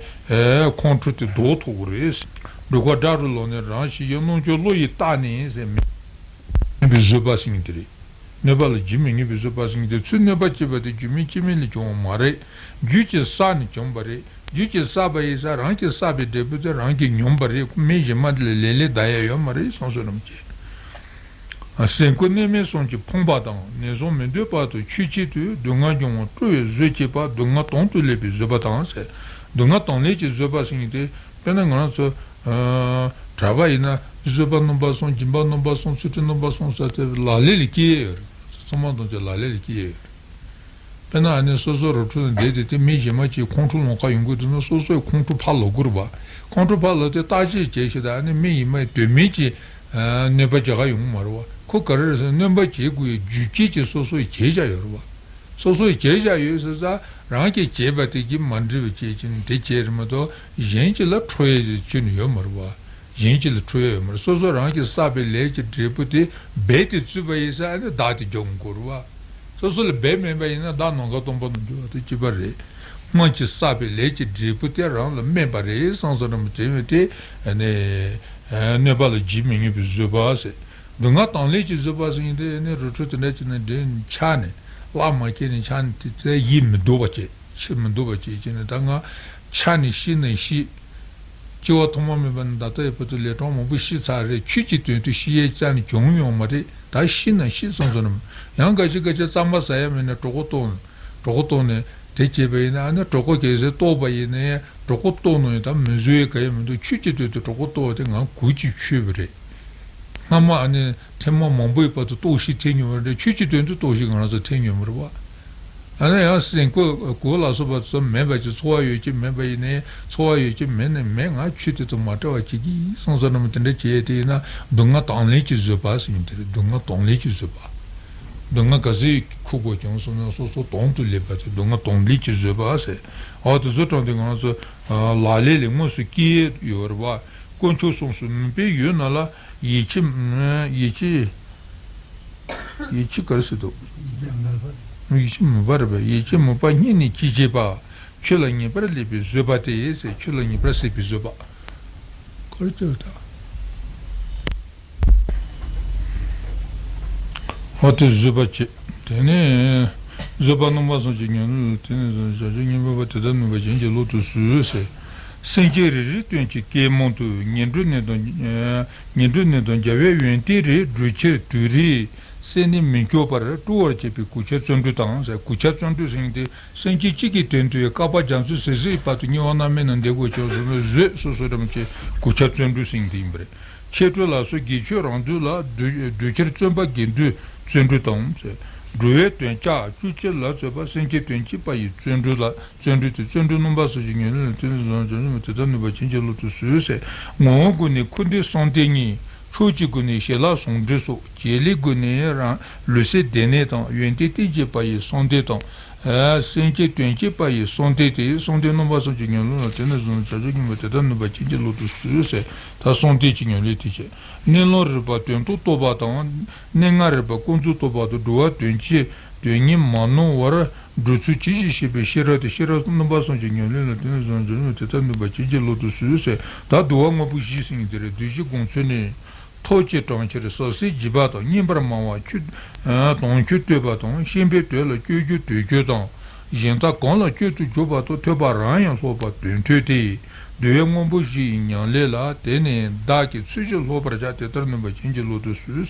ཁོང་ཁྲོ་དེ་ལྡོག་ཐུབ་ཀྱི་རེད། འགྲོ་ཀ་དགྲ་རུ་ལངས་ནས་རང་ཞི་ཡི་རྣམ་འགྱུར་བློ་ཡིས་བརྟགས་ནས་ཟེར་མི་འདོད་པའི་བཟོད་པ་ཟེར་མཁན་དེ་རེད། གནོད་པ་ལ་རྒྱུ་མི་ངེས་པའི་བཟོད་པ་ཟེར་མཁན་དེ། ཚུར་གནོད་པ་བྱེད་པ་དེ་རྒྱུ་མེད་རྐྱེན་མེད་ལས་བྱུང་བ་མ་རེད། རྒྱུ་གིས་བསགས་ནས་བྱུང་བ་རེད། རྒྱུ་གིས་བསགས་པ་ཡིན་ཙང་རང་གིས་བསགས་པའི་འབྲས་བུ་དེ་རང་གིས་མྱོང་བ་རེད། མི་གཞན་མ་དེ་ལ་ལེན་ལེན་གདའ་ཡ་ཡོད་མ་རེད་གསུངས་སོ་རིན་པོ་ཆེ། སེམས་ཁོ་གནས་མེད་གསུམ་གྱིས་ཕོངས་པ་དང་། ནད་གཟུགས་མི་འདོད་པ་དང་ཆོས་བྱེད་དུ། སྡུག་བསྔལ་འབྱུང་བ་སྤྲོ་བའི་བཟོ་བྱེད་པ། སྡུག་བསྔལ་དོན་དུ་ལེན་པའི་བཟོད་པ་དང་ཟེར། སྡུག་བསྔལ་དང་ལེན་གྱི་བཟོད་པ་ཟེར་མཁན་དེ། དཔེར་ན་ང་རང་ཚོ་གྲྭ་པ་ཡིན་ན་བཟོད་པ་སྣོན་པ་གསུམ། སྦྱིན་པ་སྣོན་པ་གསུམ། ཚུལ་ཁྲིམས་སྣོན་པ་གསུམ་ཟེར་དེ་ལག་ལེན་ལ་སྐྱེལ་ཡོད་རེད། ཚང་མ་དང་ཚོ་ལག་ལེན་ལ་སྐྱེལ་ཡོད་རེད། དཔེར་ན་ཨ་ནི་སོ་སོ་རི་ཁྲོད་ལ་བསྡད་དེ་དེ་མི་གཞན་མ་གཅིག་ཁོང་ཁྲོ་ལངས་ཁ་ཡོང་གི་འདུག་ན་སོ་སོའི་ཁོང་ཁྲོ་ཕར་ལོག་དགོས་རེད་པ། ཁོང་ཁྲོ་ཕར་ལོག་དེ་བརྟག་དཔྱད་བྱས་ཤིག་དང་ཨ་ནི་མི་ཡིན་མ་ཡིན་དོན་མེད་ཀྱི་གནོད་པ་བྱེད་ག་ཡོང་གི་མ་རེད་པ། ཁོ་ག་རེ་རེད་ཟེར་ན་གནོད་པ་བྱེད་དགོས་ཡའི་རྒྱུ་རྐྱེན་གྱི་སོ་སོས་བྱས་བཞག་ཡོད་རེད་པ། སོ་སོས་བྱས་བཞག་ཡོད་ཟེར་ཙང་རང་གིས་བྱས་པ་དེ་གིས་མ་འགྲིག་པ་བྱས་ཀྱིན་དེ་བྱས་རེད་མ་གཏོགས་གཞན་གཅིག་ལ་ཁྲོ་ཡས་ཀྱི་ཆོས་ནི་ཡོད་མ་རེད་པ། གཞན་གཅིག་ལ་ཁྲོ་ཡས་ཡོད་མ་རེད། སོ་སོ་རང་གིས་བསགས་པའི་ལས་ཀྱི་འབྲས་བུ་དེ་རྦད་དེ་བཙུགས་པ་ཡིན་ཙང་ཨ་ནི་བདག་དེ་འཇོག་དགོས་རེད་པ། སོ་སོ་ལ་རྦད་སྨིན་པ་ཡིན་ན་བདག་ནམ་མཁའ་སྟོང་པ་ནང་འགྱུར་བ་དང་གཅིག་པ་རེད། སྔོན་གྱི་བསགས་པའི་ལས་ཀྱི་འབྲས་བུ་དེ་རང་ལ་སྨིན་པ་རེད་བསམ་བསམ་རིན་པོ་ཆེ་དེ་ཨ་ནི་གནོད་པ་ལ་རྒྱུ་མི་ངེས་པའི་བཟོད་པ་ཟེར། སྡུག་བསྔལ་དང་ལེན་གྱི་བཟོད་པ་ཟེར་མཁན་དེ་ནི་རི་ཁྲོད་དེ་འདྲ་བྱས་ནས་འདྲེ་ཆགས་ནས་གླགས་མ་ཁེལ་ནས་ཆགས་ནས་དེ་ཚེ་ཡིད་མི་སྡུག་པ་བྱེད། ཆེས་མི་སྡུག་པ་བྱེད་ཀྱི་ནི་ད་ང་ཆགས་ནས་ཤི་ན་ཤི། སྐྱེ་བ་ཐོག་མ་མེད་པ་ནས་ད་ལྟ་ཡོད་བར་དུ་ལན་གྲངས་མང་པོ་ཤི་ཚར་རེད། ཆོས་ཀྱི་དོན་དུ་ཤི་ཡས་ཅི་ནས་བྱུང་ཡོང་མ་རེད། ད་ཤི་ན་ཤི་སོང་ཙང་ཡང་འགའ་ཞིག་འགའ་ཞིག་རྩམ་པ་ཟ་ཡ་མེད་ན་གྲོད་ཁོག་ལྟོགས་ནས་གྲོད་ཁོག་ལྟོགས་ནས་དེ་བྱས་པ་ཡིན་ན་ཨ་ནི་གྲོད་ཁོག་གལ་སྲིད་ལྟོགས་པ་ཡིན་ན་ཡང་གྲོད་ཁོག་ལྟོགས་ནོ་ཡིན། ད་མི་བཟོད་ཡས་ག་ཡང་མི་འདུག་ཆོས་ཀྱི་དོན་དུ་གྲོད་ཁོག་ལྟོགས་པ་དེ་ང་གོ་ཆོད་པ་རེད། སྔ་མ་ཨ་ནི་ཐེངས་མ་མང་པོའི་བར་དུ་ལྟོགས་ཤི་ཐེབས་མྱོང་བ་རེད། ཆོས་ཀྱི་དོན་དུ་ལྟོགས་ཤི་ང་རང་ཚོ་ཐེབས་མྱོང་བ་རེད་བ། ཨ་ནི་ཡང་སེམས་ཁོ་གོ་ལ་སོགས་པ་ཚོ་མེད་པ་ཅིག་འཚོ་བ་ཡོད་ཀྱི་མེད་པ་ཡིན་ནའི་འཚོ་བ་ཡོད་ཀྱི་མེད་ནའི་མེད། ང་ཆོས་དེ་དང་མ་བྲལ་བ་བྱེད་ཀྱི་ཡིན་བསམ་བསམ་རྣམས་དེ་འདྲ་བྱས་དེ་ཡིན་ན་སྡུག་བསྔལ་དང་ལེན་གྱི་བཟོད་པ་ཟེར་མཁན་དེ་རེད། སྡུག་བསྔལ་དང་ལེན་གྱི་བཟོད་པ། སྡུག་བསྔལ་ག་ཚོད་འཁུར་དགོས་ཀྱང་སོང་ན་སོ་སོ་དོན་དུ་ལེན་པ་དེ་སྡུག་བསྔལ་དང་ལེན་གྱི་བཟོད་པ་ཟེར། འོ་དེ་ཚོ་དྲངས་ཏེ་ང་རང་ཚོ་ལག་ལེན་ལ་དངོས་སུ་སྐྱེལ་ཡོད་རེད་བ། དཀོན་མཆོག་གསུམ་སོགས་མུན་པའི་ཡུལ་རྣམས་ལ། ཡིད་ཆེས། ཡིད་ཆེས། ཡིད་ཆེས་ག་རེ་ཟེར་འདུག་ཡིད་ཆེས་མོས་པ་རེད་པས། ཡིད་ཆེས་མོས་པ་སྙེད་ནས་ཅི་བྱེད་པ། ཆོས་ལ་ངེས་པར་སླེབས་པའི་བཟོད་པ་སྟེ་ཟེར། ཆོས་ལ་ངེས་པར་སླེབས་པའི་བཟོད་པ། ག་རེ་བྱས་ད། འོ་དེ་བཟོད་པ་བྱེད། དེ་ནས་བཟོད་པ་རྣམ་པ་གསུམ་གྱི་ཉམས་ལེན་ལ་བརྟེན་ནས་བྱང་ཆུབ་སྙིང་པོ་པ་དེ་ལྟར་ནུས་པ་ཅན་གྱི་བློ་དེ་བཟོད་ཟེར། སེམས་ཅན་རེ་རེའི་དོན་གྱི་བསྐལ་མང་དུ། ངན་འགྲོའི་གནས་དང་། ངན་འགྲོའི་གནས་དང་རྒྱལ་བའི་ཡོན་ཏན་རེ། བགྲོད་ཕྱིར་དུས་རེའི་སེམས་ནི་མི་སྐྱོ་བར། སྤྲོ་བར་བྱེད་པའི་གུས་ཕྱག་བརྩོན་འགྲུས་དང་། གུས་ཕྱག་བརྩོན་འགྲུས་ཟེར་མཁན་དེ་སེམས་ཅན་གཅིག་གི་དོན་དུ་ཡང་བསྐལ་པ་རྒྱ་མཚོའི་ཟེར་ཟེར་བར་དུ་དམྱལ་བ་མནར་མེད་ནང་བསྡད་དགོས་ཀྱང་བཟོད་བཟོད་སོ་སོ་རང་གི་གུས་ཕྱག་བརྩོན་འགྲུས་ཟེར་མཁན་དེ་ཡིན་པ་རེད། ཁྱད་འཕགས་ལ་སོགས་དགེ་ཆོས་རང་འདོད་ལ། བགྲོད་བགྲོད་ཕྱིར་བརྩོན་པ་དགེ་འདུན་བརྩོན་འགྲུས་དང་། འགྲོ་བའི་དོན་བྱ་བཅུ་གཅིག་ལ་བརྩོན་པ། སེམས་ཅན་དོན་བྱེད་པ་ཡི་བརྩོན་འགྲུས་ལ། བརྩོན་འགྲུས་ཏེ། བརྩོན་འགྲུས་རྣམ་པ་གསུམ་གྱི་ཉམས་ལེན་ལ་བརྟེན་ནས་བྱང་ཆུབ་སེམས་དེ་ལྟར་ནུས་པ་ཅན་གྱི་བློ་དེ་བཟོད་ཟེར། ངོ་བོ་དགུ་ནི་འཁོར་འདས་གསུམ་ལྡན་ཉིད། ཕྱོགས་ཀྱི་དགུ་ནི་ཞི་ལྷག་ཟུང་འབྲེལ་སོགས། བྱེད་ལས་དགུ་ནི་རང་ལུས་སེམས་བདེ་གནས་དང་། ཡོན་ཏན་རྟེན་བྱེད་པ་ཡི་གསུམ་ལྡན་དང་། སེམས་ཅན་དོན་བྱེད་པ་ཡི་གསུམ་ལྡན་ཏེ། གསུམ་ལྡན་རྣམ་པ་གསུམ་གྱི་ཉམས་ལེན་ལ་བརྟེན་ནས་བཟུང་བྱང་ཆུབ་སྙིང་པོ་དེ་ལྟར་ནུས་པ་ཅན་གྱི་བློ་དེ་བཟོད་ཟེར། ད་གསུམ་ལྡན་གྱི་ཉམས་ལེན་དེ་བྱས། གནས་ལུགས་རིགས་པ་དོན་རྟོགས་རྟོགས་པ་དང་། གནས་ལྔ་རིགས་པ་ཀུན་རྫོབ་རྟོགས་པ་དང་། འགྲོ་བ་དོན་བྱེད་དོན་གཉིས་མ་ནོར་བར་སྒྲུབ་ཚུལ་ཇི་ཞིག་ཤེས་པའི་ཤེས་རབ་དེ། ཤེས་རབ་རྣམ་པ་གསུམ་གྱི་ཉམས་ལེན་ལ་བརྟེན་ནས་བཟུང་བྱང་ཆུབ་དེ་ལྟར་ནུས་པ་ཅན་གྱི་བློ་དེ་བཟོད་ཟེར། ད་བསྡུ་བ་དངོས་པོ་བཞི་ཟེར་མཁན་དེ་རེད། བསྡུ་བཞི་དགོངས་ཚུལ་ནི། ཐབས་ཀྱིས་དྲངས་ཕྱིར་ཟབ་གསལ་བགྱིས་པ་དང་། སྙན་པར་སྨྲ་བ་ཆོས་དང་ཆོས་སྟོན་པ་དང་། ཤེས་པས་དོན་ལ་སྤྱོད་རྒྱུ་དོན་སྤྱོད་དང་། གཞན་དག་གང་ལ་སྤྱོད་དུ་འཇུག་པ་དང་། ཐོས་པ་རང་ཡང་སློབ་པ་དོན་ཐོས་ཏེ། བསྡུ་བའི་དངོས་པོ་བཞི་ཡི་ཉམས་ལེན་ལ། དེ་ནི་བདག་གིས་ཚུལ་བཞིན་སློབ་པར་བྱ། དེ་ལྟར་ནུས་པ་ཅན་གྱི་བློ་དེ་བཟོད་ཟེར།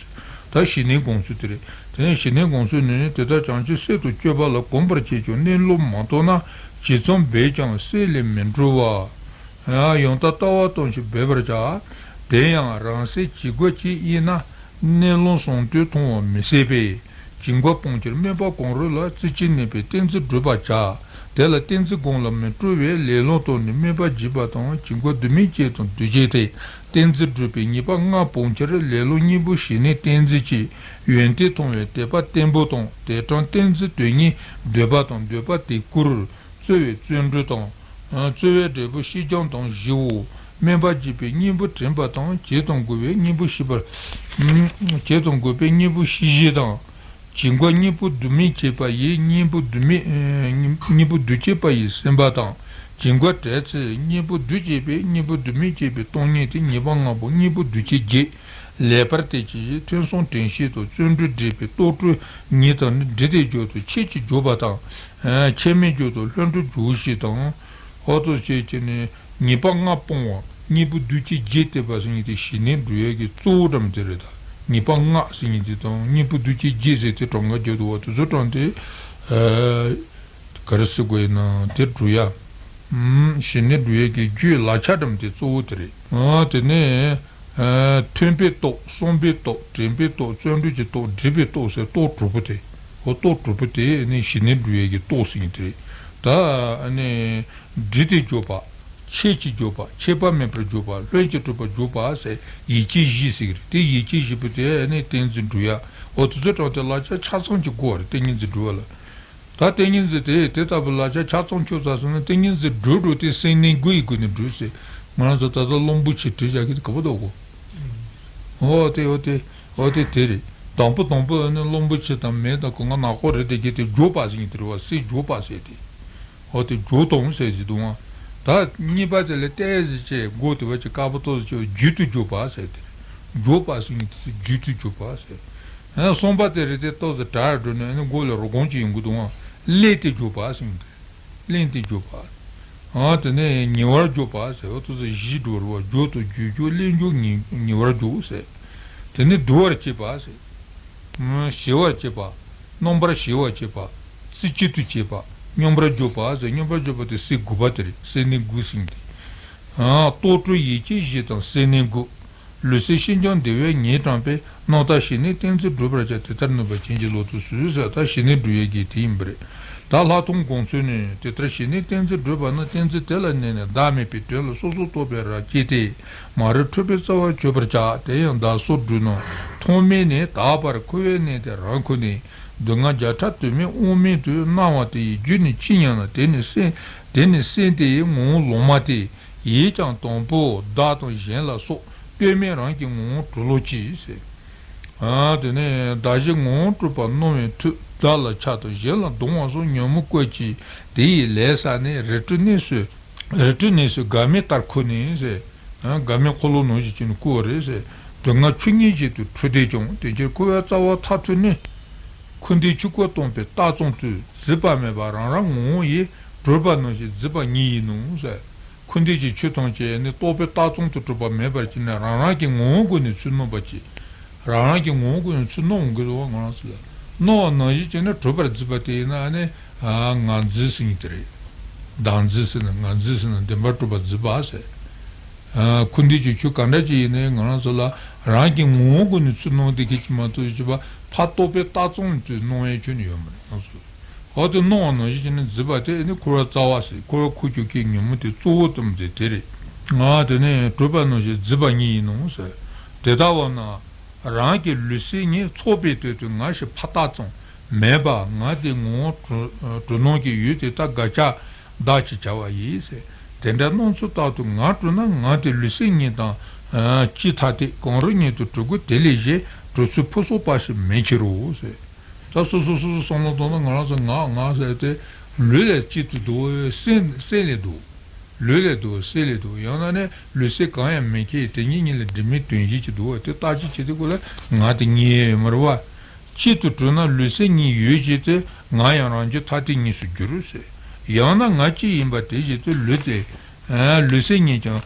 ད་ཞི་གནས་དགོངས་ཚུལ་དེ་རེད། དེ་ནས་ཞི་གནས་དགོངས་ཚུལ་ནི། དེ་ལྟར་བྱང་ཆུབ་སེམས་དང་སྤྱོད་པ་ལ། གོམས་པར་བྱས་ཀྱང་གནས་ལུགས་མ་རྟོགས་ན། ཇི་ཙམ་འབད་ཀྱང་སེམས་ལས་མི་འགྲོ་བ། ཡང་དག་ལྟ་བ་གཏོང་ཕྱིར་འབད་པར་བྱ། དེ་ཡང་རང་སེམས་ཇི་དགོས་ཇི་ཡིན་ན། གནས་ལུགས་ཟུང་དུ་མཐོང་བ་མི་སྲིད་པས། བྱིང་རྒོད་སྤང་ཕྱིར་སྨོན་པ་གང་རུང་ལ། རྩེ་གཅིག་ནུས་པས་ཏིང་འཛིན་བསྒྲུབ་པར་བྱ། དེ་ལ་ཏིང་འཛིན་སྒོམ་ལ་མི་སྤྲོ་བས། ལས་རླུང་བཏང་ནས་སྨོན་པ་བགྱིས་པ་དང་། བྱིང་རྒོད་སྡུག་བསྔལ་བཅས་དང་འདུ་བྱེད་དེ། ཏིང་འཛིན་སྒྲུབ་པའི་ངེས་པ་ལྔ་སྤོང་ཕྱིར། ལས་རླུང་གཉིས་པོ་ཞི་གནས་ཏིང་འཛིན་གྱི་ཡོན་ཏན་མཐོང་བས་དད་པ་བརྟན་པོ་དང་། དད་དྲན་ཏིང་འཛིན་དོན་གཉིས་འདོད་པ་དང་། འདོད་པ་དད་བཀུར། རྩོལ་བས་བརྩོན་འགྲུས་དང་། རྩོལ་བས་འབྲས་བུ་ཤེས་སྦྱང་དང་བཞིའོ། སྨོན་པ་བགྱིས་པའི་གཉེན་པོ་དྲན་པ་དང་། བྱས་དང་བསྒོས་པའི་གཉེན་པོ་ཤེས་པར། བྱས་དང་བསྒོས་པའི་གཉེན་པོ་ཤེས་བཞིན་དང་། བྱིང་རྒོད་གཉེན་པོ་དུ་མས་བྱས་པ་ཡི། གཉེན་པོ་དུ་མས། གཉེན་པོ་དུ་བྱས་པ་ཡི་སེམས་དཔའ་དང་། བྱིང་རྒོད་བྲལ་ཚུལ། གཉེན་པོ་དུ་བྱས་པའི་གཉེན་པོ་དུ་མས་བྱས་པའི་སྟོང་ཉིད་དེ། ཉེས་པ་ལྔ་པོ་གཉེན་པོ་དུ་བྱས་བརྒྱད། ལེགས་པར་དེ་ཅི་ཞིག་ཐོས་བསམ་དྲན་ཤེས་དང་བརྩོན་འགྲུས་བགྲོད་པའི་རྟོག་བྲལ་ཉིད་དང་ནི། འབྲས་དེ་བརྗོད་དང་ཆོས་ཀྱི་བརྗོད་པ་དང་། ཆོས་མིན་བརྗོད་དང་ལྷུན་གྲུབ་བརྗོད་ཤེས་དང་། འོ་དེ་བྱས་བྱས་ནས་ཉེས་པ་ལྔ་སྤོང་བ། གཉེན་པོ་དུ་བྱས་བརྒྱད་བསྟེན་པ་ཟེར་མཁན་དེ་ཞི་གནས་སྒྲུབ་ཡས་ཀྱི་གཙོ་བོ་འདྲ་མོ་དེ་རེད་ད། ཉེས་པ་ལྔ་ཟེར་མཁན་དེ་དང་གཉེན་པོ་དུ་བྱས་བརྒྱད་ཟེར་དེ་གྲངས་ཀ་བརྒྱབ་འདུག་བ། དེ་ཚོ་གྲངས་དེ། ག་རེ་ཟེར་དགོས་ཡིན་ན་དེ་སྒྲུབ་ཡ། ཞི་གནས་སྒྲུབ་ཡས་ཀྱི་རྒྱུའི་ལག་ཆ་འདྲ་མོ་དེ་གཙོ་བོ་དེ་རེད། དེ་ནས། ཐོས་པའི་རྟོགས། བསམ་པའི་རྟོགས། དྲན་པའི་རྟོགས། བརྩོན་འགྲུས་ཀྱི་རྟོགས། བགྲོད་པའི་རྟོགས་ཟེར་རྟོགས་དྲུག་པོ་དེ། འོ་རྟོགས་དྲུག་པོ་དེ་ནི་ཞི་གནས་སྒྲུབ་ཡས་ཀྱི་རྟོགས་ཟེར་མཁན་དེ་རེད། ད་ནི་འབྲས་དེ་བརྗོད་པ། ཆོས་ཀྱི་བརྗོད་པ། ཁྱད་པར་མེད་པར་བརྗོད་པ། ལྷུན་གྱིས་གྲུབ་པར་བརྗོད་པ་ཟེར་ཡིད་ཆེས་བཞི་ཟེར་གྱི་རེད། དེ་ཡིད་ཆེས་བཞི་པོ་དེ་ནི་ཏིང་འཛིན་སྒྲུབ་ཡ། འོ་དེ་ཚོ་གྲངས་དེ་ལག་ཆ་ཆ་ཚང་གཅིག་དགོས་པ་རེད། ཏིང་ངེ་འཛིན་སྒྲུབ་པ་ལ། ད་ཏིང་ངེ་འཛིན་དེ་དེ་ལྟ་བུ་ལག་ཆ་ཆ་ཚང་ཁྱོད་ཚ་སོང་ན་ཏིང་ངེ་འཛིན་སྒྲུབ་འགྲོ་དེ་སེམས་གནས་དགུ་ཡི་སྒོ་ནས་སྒྲུབ་ཟེར། ང་རང་ཚོ་ད་ལྟ་གླང་པོ་ཆེ་བྲིས་བཞག་གི་དེ་ག་པ་འདུག་གོ། འོ་དེ་འོ་དེ་འོ་དེ་དེ་རེད། དང་པོ་དང་པོ་ནི་གླང་པོ་ཆེ་དང་མེ་དང་གོང་ན་ནག་པོ་རེད། དེ་གི་དེ་བརྗོད་པ་ཟེར་གྱི་དེ་རེད་བ། སེམས་བརྗོད་པ་ཟེར་དེ། འོ་དེ་བརྗོད་སྟངས་ཟེར་གྱི་འདུག་ཨང་། ད་གཉིས་པ་དེ་ལ་ཏིང་ངེ་འཛིན་བྱས་མགོ་དེ་བ་ཅིག་དཀར་པོ་ཏོག་ཙམ་བྱས་རྒྱུད་དུ་བརྗོད་པ་ཟེར་དེ་རེད། བརྗོད་པ་ཟེར་གྱི་དེ་རྒྱུད་དུ་བརྗོད་པ་ཟེར། ཨ་གསུམ་པ་དེ་རེད་དེ་ཏོག་ཙམ་དྲག་འགྲོ་ནས་ཨ་ནི་མགོ་ལ་རོ་སྒོང་ཅིག་ཡོང་གི་འདུག་ཨང་། སླད་དེ་བརྗོད་པ་ཟེར་གྱི་འདུག། སླད་དེ་བརྗོད་པ། ཨ་དེ་ནས་ཉེ་བར་བརྗོད་པ་ཟེར། འོ་དེ་ཚོ་བཞི་འགྲོ་རུ་བ། བརྗོད་དང་བརྗོད་བྱ་སླད་འཇུག་ཉེ་ཉེ་བར་འཇུག་ཟེར། དེ་ནས་བསྡུ་བར་བྱེད་པ་ཟེར། ཞི་བར་བྱེད་པ། རྣམ་པར་ཞི་བར་བྱེད་པ། རྩེ་གཅིག་ཏུ་བྱེད་པ། སྙོམས་པར་འཇུག་པ་ཟེར། སྙོམས་པར་འཇུག་པ་དེ་སེམས་དགུ་པ་དེ་རེད། སེམས་གནས་དགུ་ཟེར་དེ། རྟོག་བྲལ་ཡིད་ཆེས་བཞི་དང་སེམས་གནས་དགུ། ལུས་སེམས་ཤིན་སྦྱངས་བདེ་བས་ཉིད་དྲངས་པས། རྣམ་དག་ཞི་གནས་ཏིང་འཛིན་སྒྲུབ་པར་བྱ། དེ་ལྟར་ནུས་པ་ཅན་གྱིས་ལོག་ཏུ་གསོལ་ཟེར། ད་ཞི་གནས་སྒྲུབ་ཡས་ཀྱི་དེ་ཡིན་པ་རེད། ད་ལྷག་མཐོང་སྒོམ་ཚུལ་ནི། དེ་ལྟར་ཞི་གནས་ཏིང་འཛིན་བགྲོད་པ་ན། ཏིང་འཛིན་དེ་ལ་གནས་ནས་བདག་མེད་པའི་དོན་ལ་སོ་སོར་རྟོག་པའི་རང་སྐྱེས་ཏེ། མ་རིག་འཁྲུལ་པའི་རྩ་བ་གཅོད་པར་བྱ། དེ་ཡང་བདག་སོགས་སྒྲུབ་རྣམས་ཐོག་མེད་ནས་དག་པར་ཁུ་བའི་གནས་དེ་རང་ཁུ་ནས། སྡུག་བསྔལ་བརྒྱ་ཕྲག་དུ་མས་དབང་མེད་དུ་སྣང་བ་དེ་ཡི་རྒྱུ་ནི་ཅི་སྙམ་ན། དེ་ནི་སེམས་དེ་ནི་སེམས་དེ་ཡི་ངོ་བོ་ལོག་མ་སྟེ། ཡིད་ཀྱང་དང་པོ་བདག་དང་གཞན་ལ་སོགས་ལྟོས་མེད་རང་གི་ངོ་བོ་གྲོལ་ལོ་ཅི་ཟེར། ཨ་དེ་ནས་བདག་གཞན་ངོ་བོ་སྤྲོས་པ་སྣང་བའི་མཐུས། བདག་ལ་ཆགས་དང་གཞན་ལ་སྡང་བ་སོགས་ཉོན་མོངས་བཀོད་ཅིང་དེ་ཡི་ལས་བསགས་ནས། རིགས་དྲུག་གནས་སུ་རིགས་དྲུག་གནས་སུ་འགལ་མེ་ལྟར་ཁུ་ནས་ཟེར། ཨ་འགལ་མེ་འཁོར་ལོ་ནང་བཞིན་བྱས་ནས་བསྐོར་བ་རེད་ཟེར། སྡུག་བསྔལ་ཆོས་ཉིད་བཞིན་དུ་འཁྲུལ་ཏེ་ཀྱང་། དེ་ཕྱིར་ཁུ་བའི་རྩ་བ་མཐར་ཐུག་ནི། འཁོར་འདས་ཆོས་སྐུ་སྟོང་པའི་རྟགས་ཙམ་དུ། གཟིགས་པ་མེད་པ་རང་རང་ངོ་བོ་ཡིས། གྲོལ་བ་ནང་བཞིན་གཟིགས་པ་ཉིད་ཡིན་ནོ་ཟེར། འཁོར་འདས་ཀྱི་ཆོས་ཐམས་ཅད་ནི་རྟོག་པའི་རྟགས་ཙམ་དུ་གྲུབ་པ་མེད་པར་བྱས་ནས་རང་རང་གི་ངོ་བོ་སྒོ་ནས་ཚུར་སྣང་བར་བྱེད། རང་རང་གི་ངོ་བོ་སྒོ་ནས་ཚུར་སྣང་འོང་གི་རེད་བ། ང་རང་ཚོ་ལ་སྣང་བ་ནང་བཞིན་བྱས་ནས་གྲོལ་བར་གཟིགས་པ་དེ་ཡིན་ན་ནི་ང་འཛིན་ཟེར་མཁན་དེ་རེད། བདག་འཛིན་ཟེར་ན་ང་འཛིན་ཟེར་ན་བདེན་པར་གྲུབ་པར་གཟིགས་པ་ཟེར། འཁོར་འདས་ཀྱི་ཆོས་ག་འདྲ་ཅིག་ཡིན་ནའི་ང་རང་ཚོ་ལ་རང་གི་ངོ་བོ་སྒོ་ནས་ཚུར་སྣང་དེ་གི་ཅི་མ་གཏོགས་ཅི་པ་ཕར་རྟོག་པའི་རྟགས་ཙམ་དུ་སྣང་བའི་ཆོས་ནི་ཡོད་མ་རེད། ང་ཚོ། འོ་དེ་སྣང་བ་ནང་བཞིན་བྱས་ནས་གཟིགས་པ་དེ་ནི་འཁོར་བའི་རྩ་བ་ཟེར། འཁོར་བ་འཁོར་བཅུག་མཁན་ཉོན་མོངས་དེ་གཙོ་བོ་དེ་མོ་དེ་དེ་རེད། ང་དེ་ནས་གྲོལ་བ་ནང་བཞིན་གཟིགས་པ་ཉིད་ཡིན་ནོ་ཟེར། དེ་ལྟ་བ་ན་རང་གི་ལུས་སེམས་གཉིས་ཚོགས་པའི་དོན་དུ་ང་ཞེས་ཕར་བཏགས་ཙམ་མེད་པ། ང་དེ་ངོ་བོ་གྲོལ་གྲོལ་སྣང་གི་ཡུལ་དེ་དག་དགག་བྱ་བདག་ཅེས་བྱ་བ་ཡིན་ཟེར། དེ་འདྲ་སྣང་ཚུལ་ལྟར་དུ་ང་གྲོལ་ན་ང་དེ་ལུས་སེམས་གཉིས་དང་། ཨ་གཅིག་ཐ་དད་གང་རུང་ཉིད་དུ་གྲུབ་དགོས། དེ་ལས་གཞན་གྲོལ་ཚུལ་ཕུན་སུམ་པ་ཞིག་མིན་ཕྱིར་རོ་ཟེར། ད་སོ་སོ་སོ་སོ་བསམ་བློ་གཏོང་ན་ང་རང་ཚོ་ང་ང་ཟེར་ཏེ་ལུས་ལས་གཅིག་ཏུ་འདུག་སེམས་སེམས་ལས་འདུག་ལུས་ལས་འདུག་སེམས་ལས་འདུག་ཡང་ན་ནི་ལུས་སེམས་གང་ཡང་མེད་མཁན་དེ་གཉིས་གཉིས་ལ་དྲི་མེད་དོན་གཅིག་ཅིག་འདུག་བ། དེ་བརྟག་དཔྱད་བྱེད་དུས་སྐབས་ལ་ང་དེ་གཉིས་ཡོད་མ་རེད་བ། གཅིག་ཏུ་གྲུབ་ན་ལུས་སེམས་གཉིས་ཡོད་བཞིན་དུ་ང་ཡང་རང་རྒྱུད་ཐ་དད་གཉིས་སུ་འགྱུར་ཟེར། ཡང་ན་ང་གཅིག་ཡིན་པ་དེ་བཞིན་དུ་ལུས་དེ། ལུས་སེམས་གཉིས་ཀྱང་།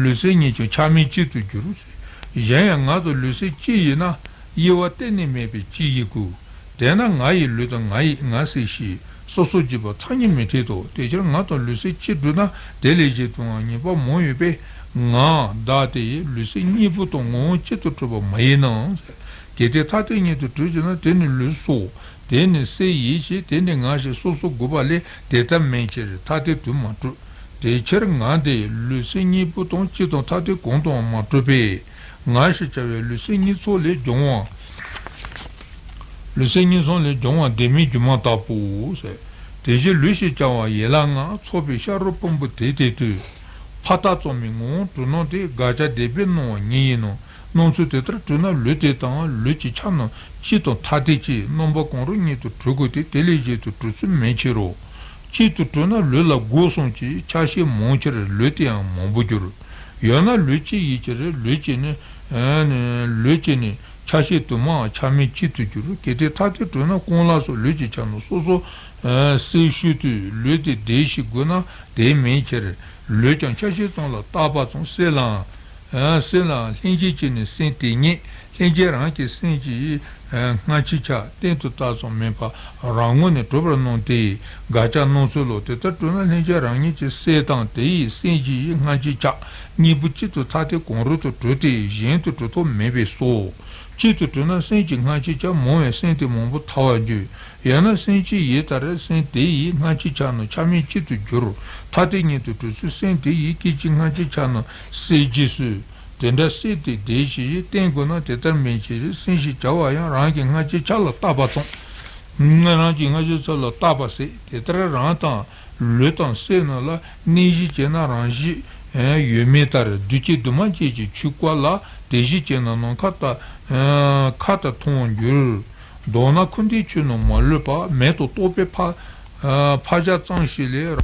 ལུས་སེམས་གཉིས་ཀྱང་ཆ་མེད་གཅིག་ཏུ་འགྱུར། གཞན་ཡང་ང་དང་ལུས་སེམས་གཅིག་ཡིན་ན་དབྱེ་བ་གཏན་ནས་མེད་པས་གཅིག་ཡིན་ཀུན། དེས་ན་ང་ཡི་ལུས་དང་ང་ཡི་ང་སེམས་ཤེས། སོ་སོར་འགྱུར་བ་ཐ་སྙད་མི་འཐད་དོ། དེ་ཕྱིར་ང་དང་ལུས་སེམས་གཅིག་གྲུབ་ན་དེ་ལས་གཞན་དུའང་ངེས་པ་མང་ཡོད་པས་ང་བདག་དེ་ཡི་ལུས་སེམས་གཉིས་པོ་དང་ངོ་བོ་གཅིག་ཏུ་གྲུབ་པ་མ་ཡིན་ནམ། གལ་ཏེ་ཐ་དད་ཉིད་དུ་གྲུབ་ཀྱི་ན་དེ་ནི་ལུས་སོ། དེ་ནི་སེམས་ཡིན་ཞེས་དེ་ནི་ང་ཞེས་སོ་སོར་དགོས་པ་ལས་དེ་ལྟར་མིན་ཕྱིར་ཐ་དད་དུ་མ་གྲུབ། དེ་ཕྱིར་ང་དེ་ལུས་སེམས་གཉིས་པོ་དང་གཅིག་དང་ཐ་དད་གང་དུའང་མ་གྲུབ་པས། ང་ཞེས་བྱ་བའི་ལུས་སེམས་གཉིས་ཚོགས་ལས་སྦྱོང་བ། ལུས་སེམས་གཉིས་ཚོགས་ལས་སྦྱོང་བ་བདེན་མེད་སྒྱུ་མ་ལྟ་བུའོ་ཟེར། དེ་བཞིན་ལུས་ཞེས་བྱ་བ་ཡན་ལག་ལྔ་ཚོགས་པའི་ཤ་རུས་པུས་མོ་དེ་དེ་དུས། ཕར་ལྟ་ཙམ་མའི་ངོ་བོ་གྲུབ་སྣང་དེ་དགག་བྱ་བདེན་པས་སྣང་བ་ཉིད་ཡིན་ནོ། སྣང་ཚུལ་དེ་ལྟར་གྲུབ་ན་ལུས་དེ་དང་ལུས་ཀྱི་ཆ་རྣམས་གཅིག་དང་ཐ་དད་ཅེས་རྣམ་པ་གང་རུང་ཉིད་དུ་གྲུབ་དགོས་ཏེ། དེ་ལས་གཞན་དུ་གྲུབ་ཚུལ་མེད་ཕྱིར་རོ། གཅིག་ཏུ་གྲུབ་ན་ལུས་ལ་དགོས་གསུངས་ཀྱི་ཆ་ཤས་མང་ཕྱིར་ལུས་དེ་ཡང་མང་པོར་འགྱུར། ཡང་ན་ལུས་གཅིག་ཡིན་ཕྱིར་ལུས་གཅིག་ནི། ཨ་ནི་ལུས་གཅིག་ནི་ཆ་ཤས་དུ་མའམ་ཆ་མིན་གཅིག་ཏུ་འགྱུར། གལ་ཏེ་ཐ་དད་གྲུབ་ན་རྐང་ལག་སོགས་ལུས་ཀྱི་ཆ་རྣམས་སོ་སོར་གསལ་ཞུས་དུས་ལུས་དེ་བདེན་ཞེས་དགོས་ན་དེ་མིན་ཕྱིར། ལུས་ཀྱང་ཆ་ཤས་ཙམ་ལ་བཏགས་པ་ཙམ་སེལ་ལའང་། སེལ་ལའང་ལྷན་སྐྱེས་ཀྱིས་ནི་སེམས་དེ་ཉིད་ལྷན་སྐྱེས་རང་གི་སེམས་ཀྱི་སྔ་ཕྱི་ཆ་གཏན་དུ་བཏགས་ཙམ་མིན་པར་རང་ངོས་ནས་གྲུབ་པར་སྣང་སྟེ། དགག་བྱ་སྣང་ཚུལ་ལོ། དེ་ལྟར་གྲུབ་ན་ལྷན་སྐྱེས་རང་ཉིད་ཀྱི་སེམས་དང་དེ་ཡི་སེམས་ཀྱི་སྔ་ཕྱི་ཆ་གཉིས་པོ་གཅིག་ཏུ་ཐ་དད་གང་རུང་དུ་གྲུབ་སྟེ་གཞན་དུ་གྲུབ་ཐབས་མེད་པས་སོ། གཅིག་ཏུ་གྲུབ་ན་སེམས་ཀྱི་སྔ་ཕྱི་ཆ་མང་བས་སེམས་དེ་མང་པོ་ཐལ་བར་འགྱུར། ཡང་ན་སེམས་གཅིག་ཡིན་ལྟར་སེམས་དེ་ཡི་སྔ་ཕྱི་ཆ་རྣམས་ཆ་མིན་གཅིག་ཏུ་འགྱུར། ཐ་དད་ཉིད་དུ་གྲུབ་ཚུལ་སེམས་དེ་ཡི་སྐད་ཅིག་སྔ་ཕྱི་ཆ་རྣམས་སེལ་རྗེས་སུ། དེ་འདྲ་སེམས་དེ་བདེན་ཞེས་བསྟན་དགོས་ན་དེ་ལྟར་མིན་ཕྱིར། སེམས་ཞེས་བྱ་བ་ཡང་རང་གི་སྔ་ཕྱི་ཆ་ལ་བཏགས་པ་ཙམ། རང་གི་སྔ་ཕྱི་ཆ་ལ་བཏགས་པ་ཟད། དེ་ལྟར་རང་དང་ལུས་དང་སེམས་རྣམས་ལ་གནས་གཞི་བྱས་ན་རང་བཞིན་ཡོད་མེད་ལྟར་དུས་གཅིག་དུ་མ་གཅིག་གི་ཆོས་སྐུ་ལ་དེ་བཞིན་བྱས་ན་ནམ་མཁའ་ལྟར་མཁའ་ལྟར་མཐོང་བར་འགྱུར། མདོར་ན་འཁོར་འདས་ཆོས་རྣམས་མ་ལུས་པ་མེད་དུ་རྟོགས་པའི་ཕ་ཕ་བཞག་ཙམ་ཞིག་ལས།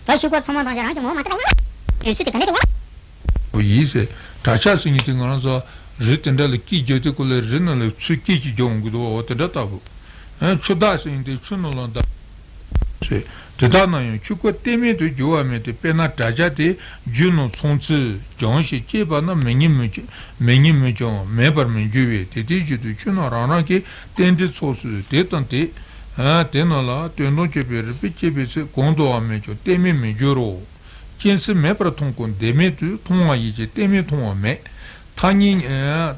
ད་ཆོས་སྐུ་ཚང་མ་མཐོང་ཞིང་རང་གི་ངོ་བོ་མ་གྲུབ་པ་ཡིན་ན། ཡོད་ཚུལ་དེ་ག་འདྲ་ཞིག་ཡིན་ན། ཡིན་ཟེར། དགྲ་ཆགས་ཟེར་མཁན་དེ་ང་རང་ཚོ་རི་དེ་འདྲ་ལ་སྐད་རྒྱབ་དུས་སྐབས་ལ་རི་ནང་ལ་ཚུར་སྐད་ཅིག་རྒྱབ་འོང་གི་འདུག་འོ་དེ་འདྲ་ལྟ་བུ། ཨ་ཆུ་བདག་ཟེར་མཁན་དེ་ཆུ་ནང་ལ་བདག་ཟེར། དེ་དག་ན་ཡང་ཆོས་སྐུ་གཏན་མེད་དུ་འགྱུར་བ་མེད་དེ། དཔེར་ན་དགྲ་ཆགས་དེ་རྒྱུ་རྣམས་ཚང་ཚུལ་སྦྱངས་ཤིང་དཔྱད་པ་ན་མེད་ཉིད་མི་འགྱུར། མེད་ཉིད་མི་འགྱུར་མེད་པར་མི་འགྱུར་བས། དེ་ལྟའི་ཕྱིར་དུ་ཆོས་རྣམས་རང་རང་གི་རྟེན་འབྲེལ་ཚོགས་སུ་དེ་དང་དེ། ཨ་དེ་རྣམས་ལ་དོན་དམ་དཔྱོད་པའི་རིགས་པས་དཔྱད་པའི་ཚེ་གང་དུའང་མེད་ཀྱང་གཏན་མེད་མི་འགྱུར་རོ། རྐྱེན་ཚུལ་མེད་པར་མཐོང་ཀུན་བདེན་མེད་དུ། མཐོང་བ་ཡིན་གྱི་གཏན་མེད་མཐོང་བ་མེད། ཐ་སྙད་ཨ་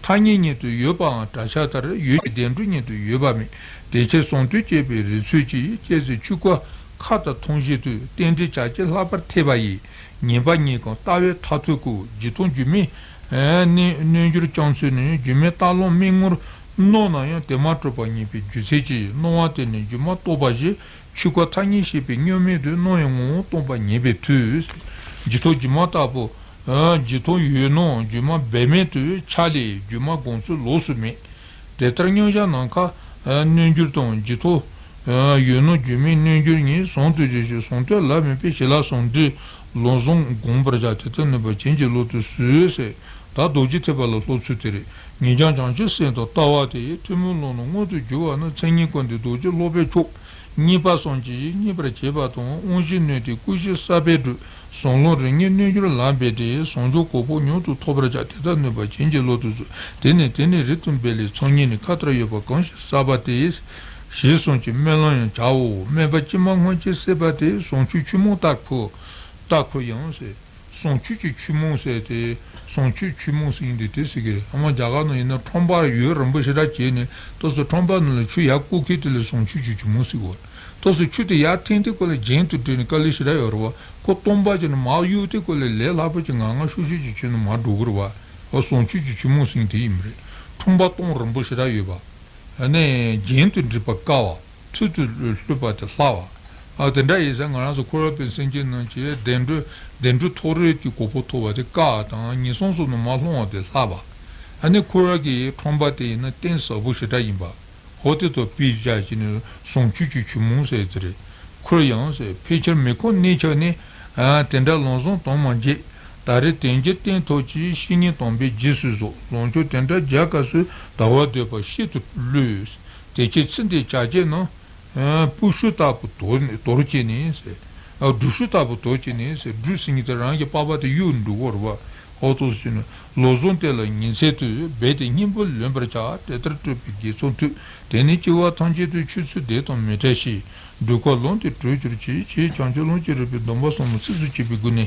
ཐ་སྙད་ཉིད་དུ་ཡོད་པའང་དགྲ་ཆགས་ལྟར། ཡོད་ཀྱི་བདེན་གྲུབ་ཉིད་དུ་ཡོད་པ་མེད། དེ་ཕྱིར་བཟང་དོན་སྤྱོད་པའི་རིགས་ཚུལ་གྱིས། སྐྱེ་ཚེ་ཆོས་སྐུ་མཁའ་ལྟར་མཐོང་བཞིན་དུ། རྟེན་འབྲེལ་བྱ་བྱེད་ལྷག་པར་འཐད་པ་ཡིས། ཉན་པ་ཉིད་ཀྱང་ལྟ་བའི་མཐར་ཐུག་གོ། རྗེས་མཐོང་སྒྱུ་མའི་རྣལ་འབྱོར་རྐྱང་ཚུལ་ནི། སྒྱུ་མའི་རྟ་གླང་རྨིག་ངོར་སྣང་ན་ཡང་དེ་མ་གྲུབ་པ་ངེས་པའི་རྒྱུ་མཚན་གྱིས། སྣང་བ་དེ་ནི་སྒྱུ་མ་རྟོགས་པ་བཞིན། ཆོས་སྐུ་ཐ་སྙད་ཤེས་པའི་བསྙོན་མེད་དུ། སྣང་བའི་ངོ་བོ་སྟོང་པ་ངེས་པའི་མཐུས། རྗེས་མཐོང་སྒྱུ་མ་ལྟ་བུ། རྗེས་མཐོང་ཡོད་ནའང་སྒྱུ་མ་འབད་མེད་དུ་ཆགས་ལས་སྒྱུ་མ་སྒོམ་ཚུལ་ལོགས་སུ་མེད། དེ་ལྟར་མཉམ་གཞག་ནམ་མཁའ་རྣལ་འབྱོར་དང་། རྗེས་མཐོང་ཡོད་ནའང་སྒྱུ་མའི་རྣལ་འབྱོར་གཉིས་ཟུང་དུ་བཞག་ཕྱིར། བཟང་དོན་ལ་དམིགས་པའི་བྱིན་རླབས་ཟུང་འབྲེལ་ལམ་བཟང་བསྒོམ་པར་བྱ། དེ་ལྟར་ནུས་པ་བྱིན་གྱིས་བརླབ་ཏུ་གསོལ་ཟེར། ད་རྡོ་རྗེ་ཐེག་པ་ལ་སློབ་ཚུལ་དེ་རེད། ཉེ་རྒྱུན་བྱང་ཆུབ་སེམས་དང་ལྟ་བ་དེ་ཐུན་མོང་ལམ་ལ་མངོན་དུ་གྱུར་པ་ནི་མཚན་ཉིད་ཀུན་ཏུ་རྡོ་རྗེ་སློབ་པའི་མཆོག་གཉིས་པ་གསུམ་གྱིས་མཉེས་པར་བྱེད་པ་དང་། དབང་བཞིའི་སྣོད་དེ་ཀུན་གཞི་གསར་པའི་སྒྲུབ། བཟང་ལམ་རིམ་གཉིས་རྣལ་འབྱོར་ལམ་སྦས་ཏེ། བཟང་སྦྱོར་གོ་འཕང་མྱུར་དུ་ཐོབ་པར་བྱ། དེ་ལྟར་ནུས་པ་བྱིན་གྱིས་བརླབ་ཏུ་གསོལ། དེ་ནས་དེ་ནས་རིགས་མཐུན་པའི་ལས་ཚོགས་གཉིས་ནི། མཁའ་ལྟར་ཡོད་པ་གང་ཞིག་བསགས་པ་དེ། ཞེས་གསུངས་ཀྱི་སྨོན་ལམ་ཡང་བྱའོ། སྨོན་པ་ཕྱི་མ་སྔོན་གྱི་སྲེད་པ་དེ། བཟང་སྤྱོད་ཆོས་མང་ལྟར་འཁོར་ལྟར་འཁོར་ཡང་ཟེར། བཟང་སྤྱོད་ཀྱི་ཆོས་མང་ཟེར་ཏེ། བཟང་སྤྱོད་ཆོས་མང་ཟེར་འདི་དེ་ཟེར་གི། ཨ་མ་རྒྱ་གར་ནང་ཡིན་ན་ཁྲོམ་པ་ཡུན་རིང་པོ་ཞེ་དྲག་བྱས་ནས་ཏོག་ཙམ་ཁྲོམ་པ་ནང་ལ་ཆུ་ཡར་བསྐོར་མཁན་དེ་ལ་བཟང་སྤྱོད་ཀྱི་ཆོས་མང་ཟེར་གོ། ཏོག་ཙམ་ཆུ་དེ་ཡར་འཐེན་དུས་སྐབས་ལ་རྒྱུན་དུ་འགྲིལ་ནས་དཀའ་ལས་ཞེ་དྲག་ཡོད་རེད་བ། ཁོ་སྟོང་པ་ཅིག་ནས་མར་གཡུག་དུས་སྐབས་ལ་ལས་སླ་པོ་ཅིག་ངང་ངམ་ཤུགས་ཤུགས་ཀྱིས་ཆུ་ནང་མར་འགྲོ་གི་རེད་བ། འོ་བཟང་སྤྱོད་ཀྱི་ཆོས་མང་ཟེར་དེ་ཡིན་པ་རེད། ཁྲོམ་པ་གཏོང་རིང་པོ་ཞེ་དྲག་ཡོད་པ། ཨ་ནི་རྒྱུན་དུ་འགྲིལ་པ་དཀའ་བ། ཚུལ་དུ་ལྷོད་པ་དེ་སླ་བ། ཨ་དེ་འདྲ་ཡིན་ཙང་ང་རང་ཚོ་འཁོར་བ་པའི་སེམས་ཅན་རྣམས་ཀྱིས་བདེ་འགྲོ་བདེ་འགྲོ་ཐོབ་རེས་ཀྱི་གོ་འཕང་ཐོབ་པ་དེ་དཀའ་བ་དང་། ངན་སོང་གསུམ་ནས་མར་ལྷུང་བ་དེ་སླ་བ། ཨ་ནི་འཁོར་བ་གི་ཁྲོམ་པ་དེ་ཡིན་ན་གཏིང་ཟབ་པོ་ཞེ་དྲག་ཡིན་པ། འོ་དེ་ཚོ་དཔེ་བཞག་བྱས་ནས་བཟང་སྤྱོད་ཀྱི་ཆོས་མང་ཟེར་དེ་རེད། འཁོར་ཡང་ཟེར། ཕལ་ཆེར་མི་ཁོམ་གནས་ཆགས་ནས། ཨ་དེ་འདྲ་ལམ་བཟང་དང་མ་མཇལ། ད་རེས་དོན་གྱི་རྟེན་ཐོབ་ཀྱིས། བཤེས་གཉེན་དམ་པས་རྗེས་སུ་གཟིགས། ལམ་མཆོག་དེ་འདྲ་མཇལ་སྐབས་སུ། ཟླ་བ་སྡོད་པ་ཤིན་ཏུ་བློས། དེ་ཕྱིར་ཚེ་འདིའི་བྱ་བྱེད་རྣམས། ཨ་སྤྲུལ་ཤུལ་ལྟ་བུ་དོར་དོར་བྱས་ནས་ཟེར། ཨ་སྒྲུབ་ཤུལ་ལྟ་བུ་དོར་བྱས་ནས་ཟེར། སྒྲུབ་ཟེར་མཁན་དེ་རང་གི་པགས་པ་དེ་གཡུག་འགྲོ་གི་རེད་བ། འོ་ཐུགས་སུ་ཆུད་ནས་ལམ་བཟང་དེ་ལ་ཉིན་མཚན་དུ། འབད་དེ་སྙིང་པོ་ལོན་པར་བྱ། དེ་ལྟར་སྤྲུལ་པའི་དགེ་ཚོགས་མཐུས། དེ་ནི་སྐྱེ་བ་ཐམས་ཅད་དུ། ཆོས་ཚུལ་དེ་དང་མི་འབྲལ་ཞིང་། འགྲོ་ཀུན་ལམ་དེར་བགྲོད་གྱུར་ཅིག། ཅེས་བྱང་ཆུབ་ལམ་གྱི་རིམ་པའི་སྡོམ་པ་གསུམ་ལ་ཚིགས་སུ་བཅད་པའི་སྒོ་ནས།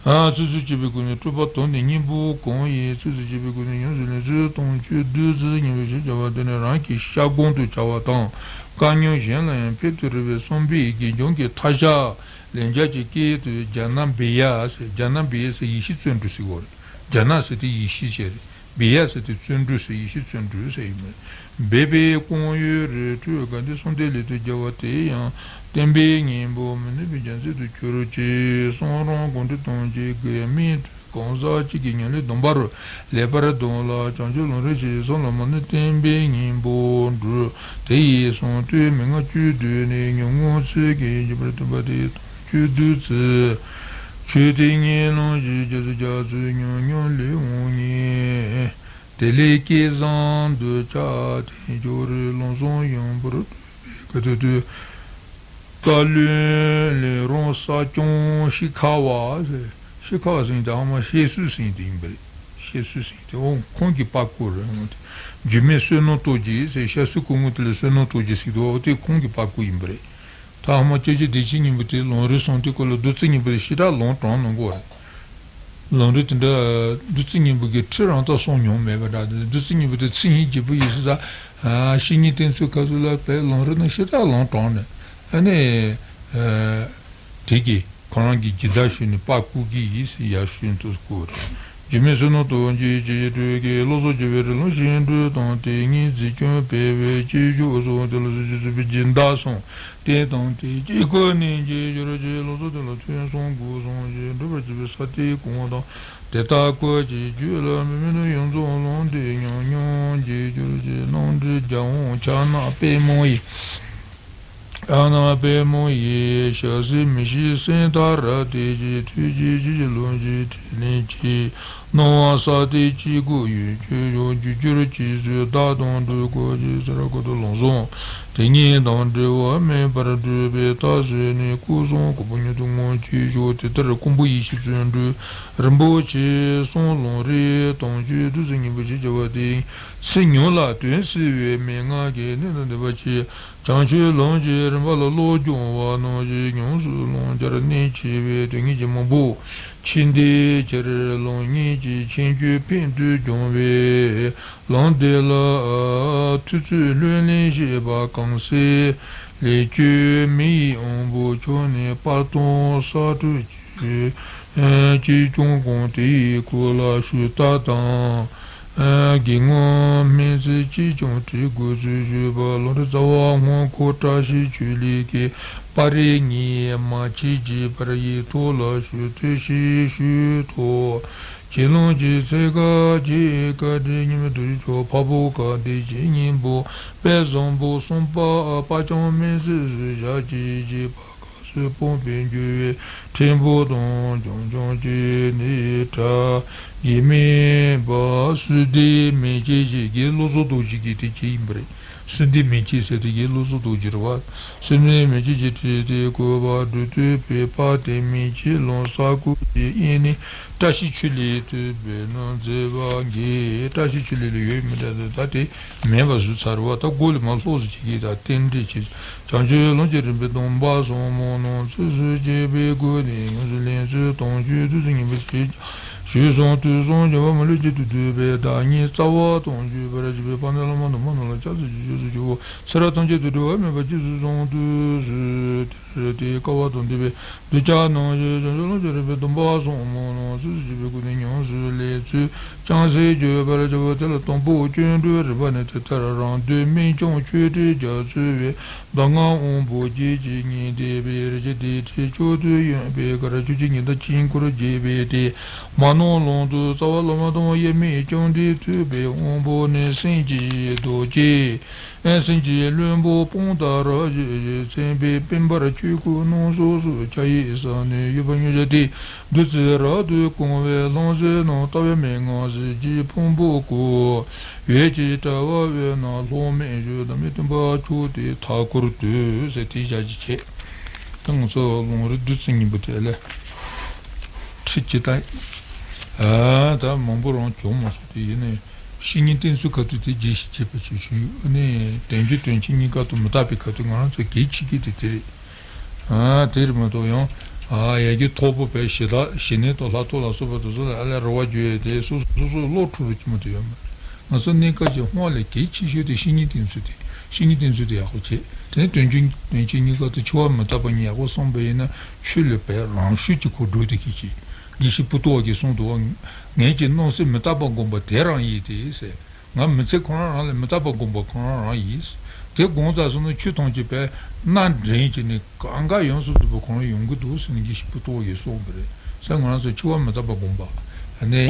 ཨ་ཚིགས་སུ་བཅད་པའི་སྒོ་ནས་སྤྲུལ་པ་དོན་དམ་སྙིང་པོ་གང་ཡིན། ཚིགས་སུ་བཅད་པའི་སྒོ་ནས་ཉམས་སུ་ལེན་ཚུལ་དང་། ཆོས་བསྡུས་ཚུལ་ཉམས་སུ་བྱ་བ་དེ་ནི་རང་གི་ཤ་སྒོང་དུ་བྱ་བ་དང་། དཀའ་ཉམས་གཞན་ལ་ཡང་ཕན་དུ་རེ་བའི་བསམ་པའི་དགེ་སྦྱོང་གི་མཐའ་བཞག་ལན་ཆགས་ཀྱི་སྐད་དུ་ཛྙཱ་ན་བི་ཡ་ཟེར། ཛྙཱ་ན་བི་ཡ་ཟེར་ཡེ་ཤེས་བརྩོན་འགྲུས་ཟེར་གོ་རེད། ཛྙཱ་ན་ཟེར་དེ་ཡེ་ཤེས་ཟེར་རེད། བི་ཡ་ཟེར་དེ་བརྩོན་འགྲུས་ཟེར། ཡེ་ཤེས་བརྩོན་འགྲུས་ཟེར་ཡིན་མོད། སྦས་པའི་སྐུང་ཡུལ་རི་ཁྲོད་དགའ་ལྡན་གསུམ་ལྡན་ལས་དུ་རྒྱལ་བ་དེ་ཡང་། བསྟན་པའི་སྙིང་པོ་མི་ནུབ་པའི་རྒྱལ་མཚན་དུ་གྱུར་ཅིག། གསུང་རབ་དགོངས་འགྲེལ་དང་བཅས་དགེ་མི་གང་ཟག་གཅིག་གི་ཉམས་ལེན་སྡོམ་པ་རུ་ལེགས་པར་ལྡན་ལ། བྱང་ཆུབ་ལམ་རིམ་ཞེས་གསུངས་ལ། མ་ནུབ་བསྟན་པའི་སྙིང་པོ་འགྲུབ། དེ་ཡི་གསུང་དོན་མན་ངག་བཅུད་བསྡུས་ནས། ཉོན་མོངས་ཚིག་གིས་འཇིག་པར་སྟོན་པ་དེ་དང་བཅུད་བསྡུས་ཚུལ། ཆོས་དེ་ཉིད་ལམ་བཞི་རྒྱ་མཚོའི་རྒྱ་མཚོའི་ཉམས་མྱོང་ལས་འོང་ངེས། དེ་ལས་སྐལ་བཟང་འདོད་ཆགས་དེ་སྦྱོར་རེ་ལམ་བཟང་ཡོན་པོར་སྒྲུབ་པའི་ག་དུས་དུས། བཀའ་བློན་ལས་རང་ས་སྐྱོང་ཤི་ཁ་བ་ཟེར། ཤི་ཁ་བ་ཟེར་དེ་ཨ་མ་བཤད་སྲོལ་ཟེར་དེ་ཡིན་པ་རེད། བཤད་སྲོལ་ཟེར་དེ་འོ་ཁོང་གི་པར་བརྐོས་རེད། འོ་དེ་འཇིགས་མེད་བསོད་ནམས་རྡོ་རྗེ་ཟེར། ཤ་སུ་སྐུ་ངོ་དེ་ལ་བསོད་ནམས་རྡོ་རྗེ་ཟེར་དུས་འོ་དེ་ཁོང་གི་པར་བརྐོས་ཡིན་པ་རེད། ད་ཨ་མ་སྐྱབས་རྗེ་བདེ་ཆེན་སྙིང་པོ་དེ་ལམ་རིམ་གསུང་དེ་སྐོར་ལ་བདུད་རྩི་སྙིང་པོ་དེ་ཞེ་དྲག་ལམ་དྲངས་གནང་གོ། ལམ་རིམ་དེ་འདྲ་བདུད་རྩི་སྙིང་པོ་གི་ཁྲིད་རང་ད་གསུང་མྱོང་མེད་པ་འདྲ། བདུད་རྩི་སྙིང་པོ་དེ་ཚིག་སྙན་བརྗིད་པོ་ཡིན་ས། བཤེས་གཉེན་བསྟེན་ཚུལ་ཁ་ཚུལ་ལ་བས་ལམ་རིམ་ནང་ཞེ་དྲག་ལམ་དྲངས་ནས། ཨ་ནི་དེ་གི་ཁོ་རང་གི་སྦྱིན་བདག་ཞུས་ནས་པར་བརྐོ་གི་ཡིན་ཟེར་ཡར་ཞུས་འདུག་སྐོར། འཇིགས་མེད་བསོད་ནམས་རྡོ་རྗེ་རྗེ་བོད་ཀྱི་བློ་བཟང་རྒྱལ་བའི་རི་ལུང་བཞེངས་སྐྲུན་དང་། དེ་ཉིད་མཛེས་ལྗོངས་སྤེལ་བའི་སྐྱེས་མཆོག་གསུམ་དེ་ལ་སྲིད་ཞིའི་སྲིད་པའི་སྦྱིན་བདག་གསུམ། རྟེན་དང་རྟེན་གྱི་སྐུ་ནི་རྗེ་ཡོ་རོབ་ཀྱི་ལོ་ཙཱ་དེ་ལ་ཐོས་བསམ་སྒོམ་གསུམ་ཞིག་འགྲུབ་པར་བྱེད་པའི་ས་སྟེང་གང་དང་། དེ་ལྟར་བཀོད་ཅིག་རྒྱུད་ལ་མི་མེད་དུ་ཡོངས་རྫོགས་ལམ་འདི་ཉམས་མྱོང་རྒྱས་གྱུར་ཅིག། རྣམ་འདྲེན་རྒྱལ་དབང་ཕྱག་ན་པདྨོ་ཡིས། ཕྱག་ན་པདྨོ་ཡིས་ཞལ་གཟིགས་མི་ཤེས་སེམས་ཐག་རལ་དེ་ཅིག། ཐུགས་རྗེ་ཆེ་ཞིང་ལོངས་སྤྱོད་ཕྲིན་ལས་ཀྱིས། སྣང་བ་ས་སྟེང་གཅིག་པུ་ཡོད་ཀྱང་ཡང་། རྒྱུ་གྱུར་ཅིག་བཟོད་བདག་དང་འགྲོགས་གོ་ཅིག། ཟེར་བ་ཀུན་ཏུ་ལམ་བཟང་དེ་ཉིད་དང་འབྲལ་བ་མེད་པར་བགྲོད་པའི་རྟགས་བཟོས་ནས། སྐུ་གསུང་གོ་འཕང་མྱུར་དུ་བསྔོ་བྱའི་ཞོར། དེ་ལྟར་ཀོང་པོ་ཡེ་ཤེས་བརྩོན་འགྲུས་རིན་པོ་ཆེ་གསུང་ལམ་རིམ་དང་བཅས་བདུད་རྩི་སྙིང་པོ་ཞེས་བྱ་བ་དེ་ཡིན། ཚིག་ཉུང་ལ་དོན་གསལ་བའི་མན་ངག་གི་གནད་དང་ལྡན་པ་ཆེ། བྱང་ཆུབ་ལམ་གྱི་རིམ་པ་ལ་བློ་སྦྱོང་བ་ནང་བཞིན་ཉམས་སུ་བླང་བྱར་གནད་ཆེ་བའི་དོན་གཉེར་ཅན་མང་པོ་ཕྱིས་འདིའི་ཕྱིར་ལམ་གཉེར་གྱི་ཁྱད་ཆོས་ཕན་བདེར་སྦྱོང་བའི་ལམ་དེ་ལ་ཐུབ་ཚོད་ལྷུར་ལེན་བྱེད་པ་གང་ཟག་ལས་བཅོས་མི་ཡི་དབང་པོ་ཆགས་ནས་སྤར་གཏོང་གསར་སྐྲུན་གྱི་ཅིས་ཀྱང་གང་དེ་ཡི་སྐོར་ལ་ཞུས་དག་དང་། དགེ་བསྔོ་སྨོན་ཚིག་ཅིས་ཀྱང་བྲི་དགོས་ཚུལ་ཞུས་པ། ལམ་རིམ་རྩ་བ་སྔོན་འགོག་བཀྲ་ཤིས་ཆོས་གླིང་གི་པར་རིས་ངས་མ་ཕྱིས་ཀྱི་པར་ཡིག་ཐོག་ལ་ཞུ་ཐུབ་ཞེས་ཞུས་ཐོག་ཁྱེད་རང་གི་ཚེ་སྐབས་ཀྱི་བཀའ་དྲིན་ཉི་མའི་རྡོ་རྗེ་མཆོག་འཕགས་པོ་དགའ་ལྡན་གྱི་སྙིང་པོ་དཔལ་བཟང་པོ་གསུམ་པ་དཔལ་བྱང་སྨན་ཟས་སུ་བཞག་ཅིང་བཞེས་པ། སྐབས་སུ་སྤངས་པས་འགྱུར་བའི་ཕྲེང་པོ་དང་རྐྱང་རྐྱང་གཅིག་ནི་གྲ་རྒྱས་མིན་པ། སུ་འདི་མན་ཆད་ཀྱི་དགེ་བློ་བཟང་རྡོ་རྗེ་གི་དེ་ཅི་ཡིན་པ་རེད། སུ་འདི་མན་ཆད་ཟེར་དེ་དགེ་བློ་བཟང་རྡོ་རྗེ་རེད་བ། སུ་འདི་མན་ཆད་ཀྱི་བྲིས་ཏེ་བཀོད་པ་སྒྲུབ་ཐུབ་པའི་དཔལ་དེ་མན་ཆད་ལམ་ས་ཁུག་གི་དབྱིངས་ནས་བཀྲ་ཤིས་ཆོས་གླིང་དུ་འབོད་ན་མཛད་པ་འགས། བཀྲ་ཤིས་ཆོས་གླིང་ལ་ཡོད་མི་འདྲ་ད་དེ། མེད་པ་བཟོས་ཚར་བ་ད་སྒོ་ལས་མར་ལྷོག་ཟེར་གྱི་ད་རྟེན་འབྲེལ་གྱི། བྱང་ཆུབ་ལམ་གྱི་རིམ་པའི་སྡོམ་པ་གསུམ་མོ་ནང་ཚུལ་སུ་བྱས་པའི་སྒོ་ནས་ཉམས་སུ་ལེན་ཚུལ་དང་ཆོས་བདུད་རྩི་སྙིང་པོ་ཞེས་ཞུས་སོང་། དུས་གསུམ་འབྱུང་བ་མ་ལུས་གཅིག་ཏུ་བསྡུས་པའི་བདག་ཉིད་རྩ་བ་དང་བརྒྱུད་པར་བྱེད་པའི་དཔལ་ལྡན་བླ་མ་དམ་པ་རྣམས་ལ་སྐྱབས་སུ་མཆིའོ། ཚེ་རབས་ཐམས་ཅད་དུ་འབྲལ་བ་མེད་པར་རྗེས་སུ་བཟུང་དུས་སུ། དེར་དེའི་སྐལ་བ་དང་ལྡན་པའི་གདུལ་བྱ་རྣམས་ཀྱིས་བྱང་ཆུབ་ལམ་གྱི་རིམ་པའི་སྡོམ་པ་གསུམ་མོ་ནང་ཚུལ་སུ་བྱས་པའི་སྒོ་ནས་ཉམས་སུ་ལེན་ཚུལ་ཅུང་ཟད་བརྗོད་པར་བྱ་བ་དེ་ལ་དང་པོ་སྐྱོན་བྲལ་རིམ་པ་ནི། དེ་ལྟར་རང་དོན་སྨིན་སྐྱོང་ཆོས་དྲིན་རྒྱ་མཚོའི་འོད་མདངས་ལྔ་དབང་པོ་བརྒྱད་ཀྱིས་མཉེས་ཏེ་བེར་གྱི་སྡེར་ཁྲི་མཆོག་ཏུ་གཡོན་པའི་ཁར་ཆོས་ཀྱི་ཉི་ཟླ་དཀྱིལ་འཁོར་རྒྱས་པའི་སྟེང་མ་ནང་ལམ་དུ་རྩ་བ་བླ་མ་དམ་པ་དབྱེར་མེད་བཅོམ་ལྡན་ཐུབ་པའི་དབང་པོ་ནི་སེམས་ཀྱི་རྡོ་རྗེ། སེམས་ཀྱི་བློན་པོ་སྤངས་དང་རབ་ཞི་ཞིང་། མཚན་དཔེ་སྤེན་པར་ཆོས་སྐུ་སྣང་སོགས་སུ་ཕྱག་གཡས་ས་ནས་གཡོན་པ་གཉིས་ཀྱི་སྟེང་བདུད་རྩི་རབ་ཏུ་གང་བའི་ལྷུང་བཟེད་རྣམས་ལྟ་བའི་མན་ངག་གཟི་བརྗིད་ཕུང་པོ་བཀོད། འོད་ཀྱི་དྲ་བ་དབུས་ན་ལྷག་མེད་བཞུགས། བདག་མེད་སྟོན་པ་མཆོག་དེ་མཐའ་སྐོར་དུ་ཟེར་དེ་བཞག་ཅིག་བྱས། ད་ང་ཚོ་ལམ་རིམ་བདུད་རྩི་སྙིང་པོ་དེ་ལས་ཁྲིད་ཅིག་ད། ཨ་ད་མང་པོ་རང་བྱུང་མ་སོང་དེ་ཡིན་ནའི། བཤེས་གཉེན་བསྟེན་ཚུལ་ཁ་ཐུག་དེ་རྒྱས་ཤིང་རྒྱས་པ་ཞིག་ཞུ་ཡོད། ཨ་ནི་དོན་གྱི་དོན་ཆེན་གཉིས་ཀ་དང་མི་རྟག་པའི་ཁ་ཐུག་ང་རང་ཚོ་གལ་ཆེ་གི་དེ་དེ་རེད། ཨ་དེ་རེད་མ་གཏོགས་ཡང་ཨ་ཡ་གི་ཐོག་པོ་པའི་ཞི་བདག་ཞི་གནས་དང་ལྷ་ཐོག་ལ་སོགས་པ་དེ་ཚོ་ལ་ཨ་ལས་རེ་བ་བརྗོད་ཡས་དེ་སོ་སོ་སོ་སོའི་བློ་འཁྲུག་རུ་ཅི་མ་དེ་ཡོད་མ་རེད། ང་ཚོ་གནས་སྐབས་ཀྱི་སྔོན་ལ་གལ་ཆེ་ཤོས་དེ་བཤེས་གཉེན་བསྟེན་ཚུལ་དེ་བཤེས་གཉེན་བསྟེན་ཚུལ་དེ་ཡག་པོ་བྱེད་དེ་ནས་དོན་ཆེན་དོན་ཆེན་གཉིས་ཀ་དང་འཆི་བ་མི་རྟག་པ་གཉིས་ཡག་པོ་བསམ་པ་ཡིན་ན་ཆོས་ལ་བས་རང་ཤུགས་ཀྱིས་གོ་སྒྲུབ་དེ་གལ་ཆེ། དགེ་བཤེས་པུ་ཏོ་བ་གིས་གསུངས་འདུག་བ། ངེད་ཀྱི་སྣང་སྲིད་མི་རྟག་པ་བསྒོམ་པ་དེ་རང་ཡིན་ཏེ་ཟེར། ང་མི་ཚེ་ཁོ་རང་རང་ལས་མི་རྟག་པ་བསྒོམ་པ་ཁོ་རང་རང་ཡིན། དེ་བསྒོམས་ཚར་སོང་ན་ཆོས་ཐམས་ཅད་པས་སྣ་འདྲེན་བྱས་ནས་གང་ག་ཡོངས་སུ་རྫོགས་པ་ཁོ་རང་ཡོང་གི་འདུག་ཟེར་ནས་དགེ་བཤེས་པུ་ཏོ་བ་གིས་གསུངས་པ་རེད། ས་ང་རང་ཚོ་འཆི་བ་མི་རྟག་པ་བསྒོམ་པ། ཨ་ནི།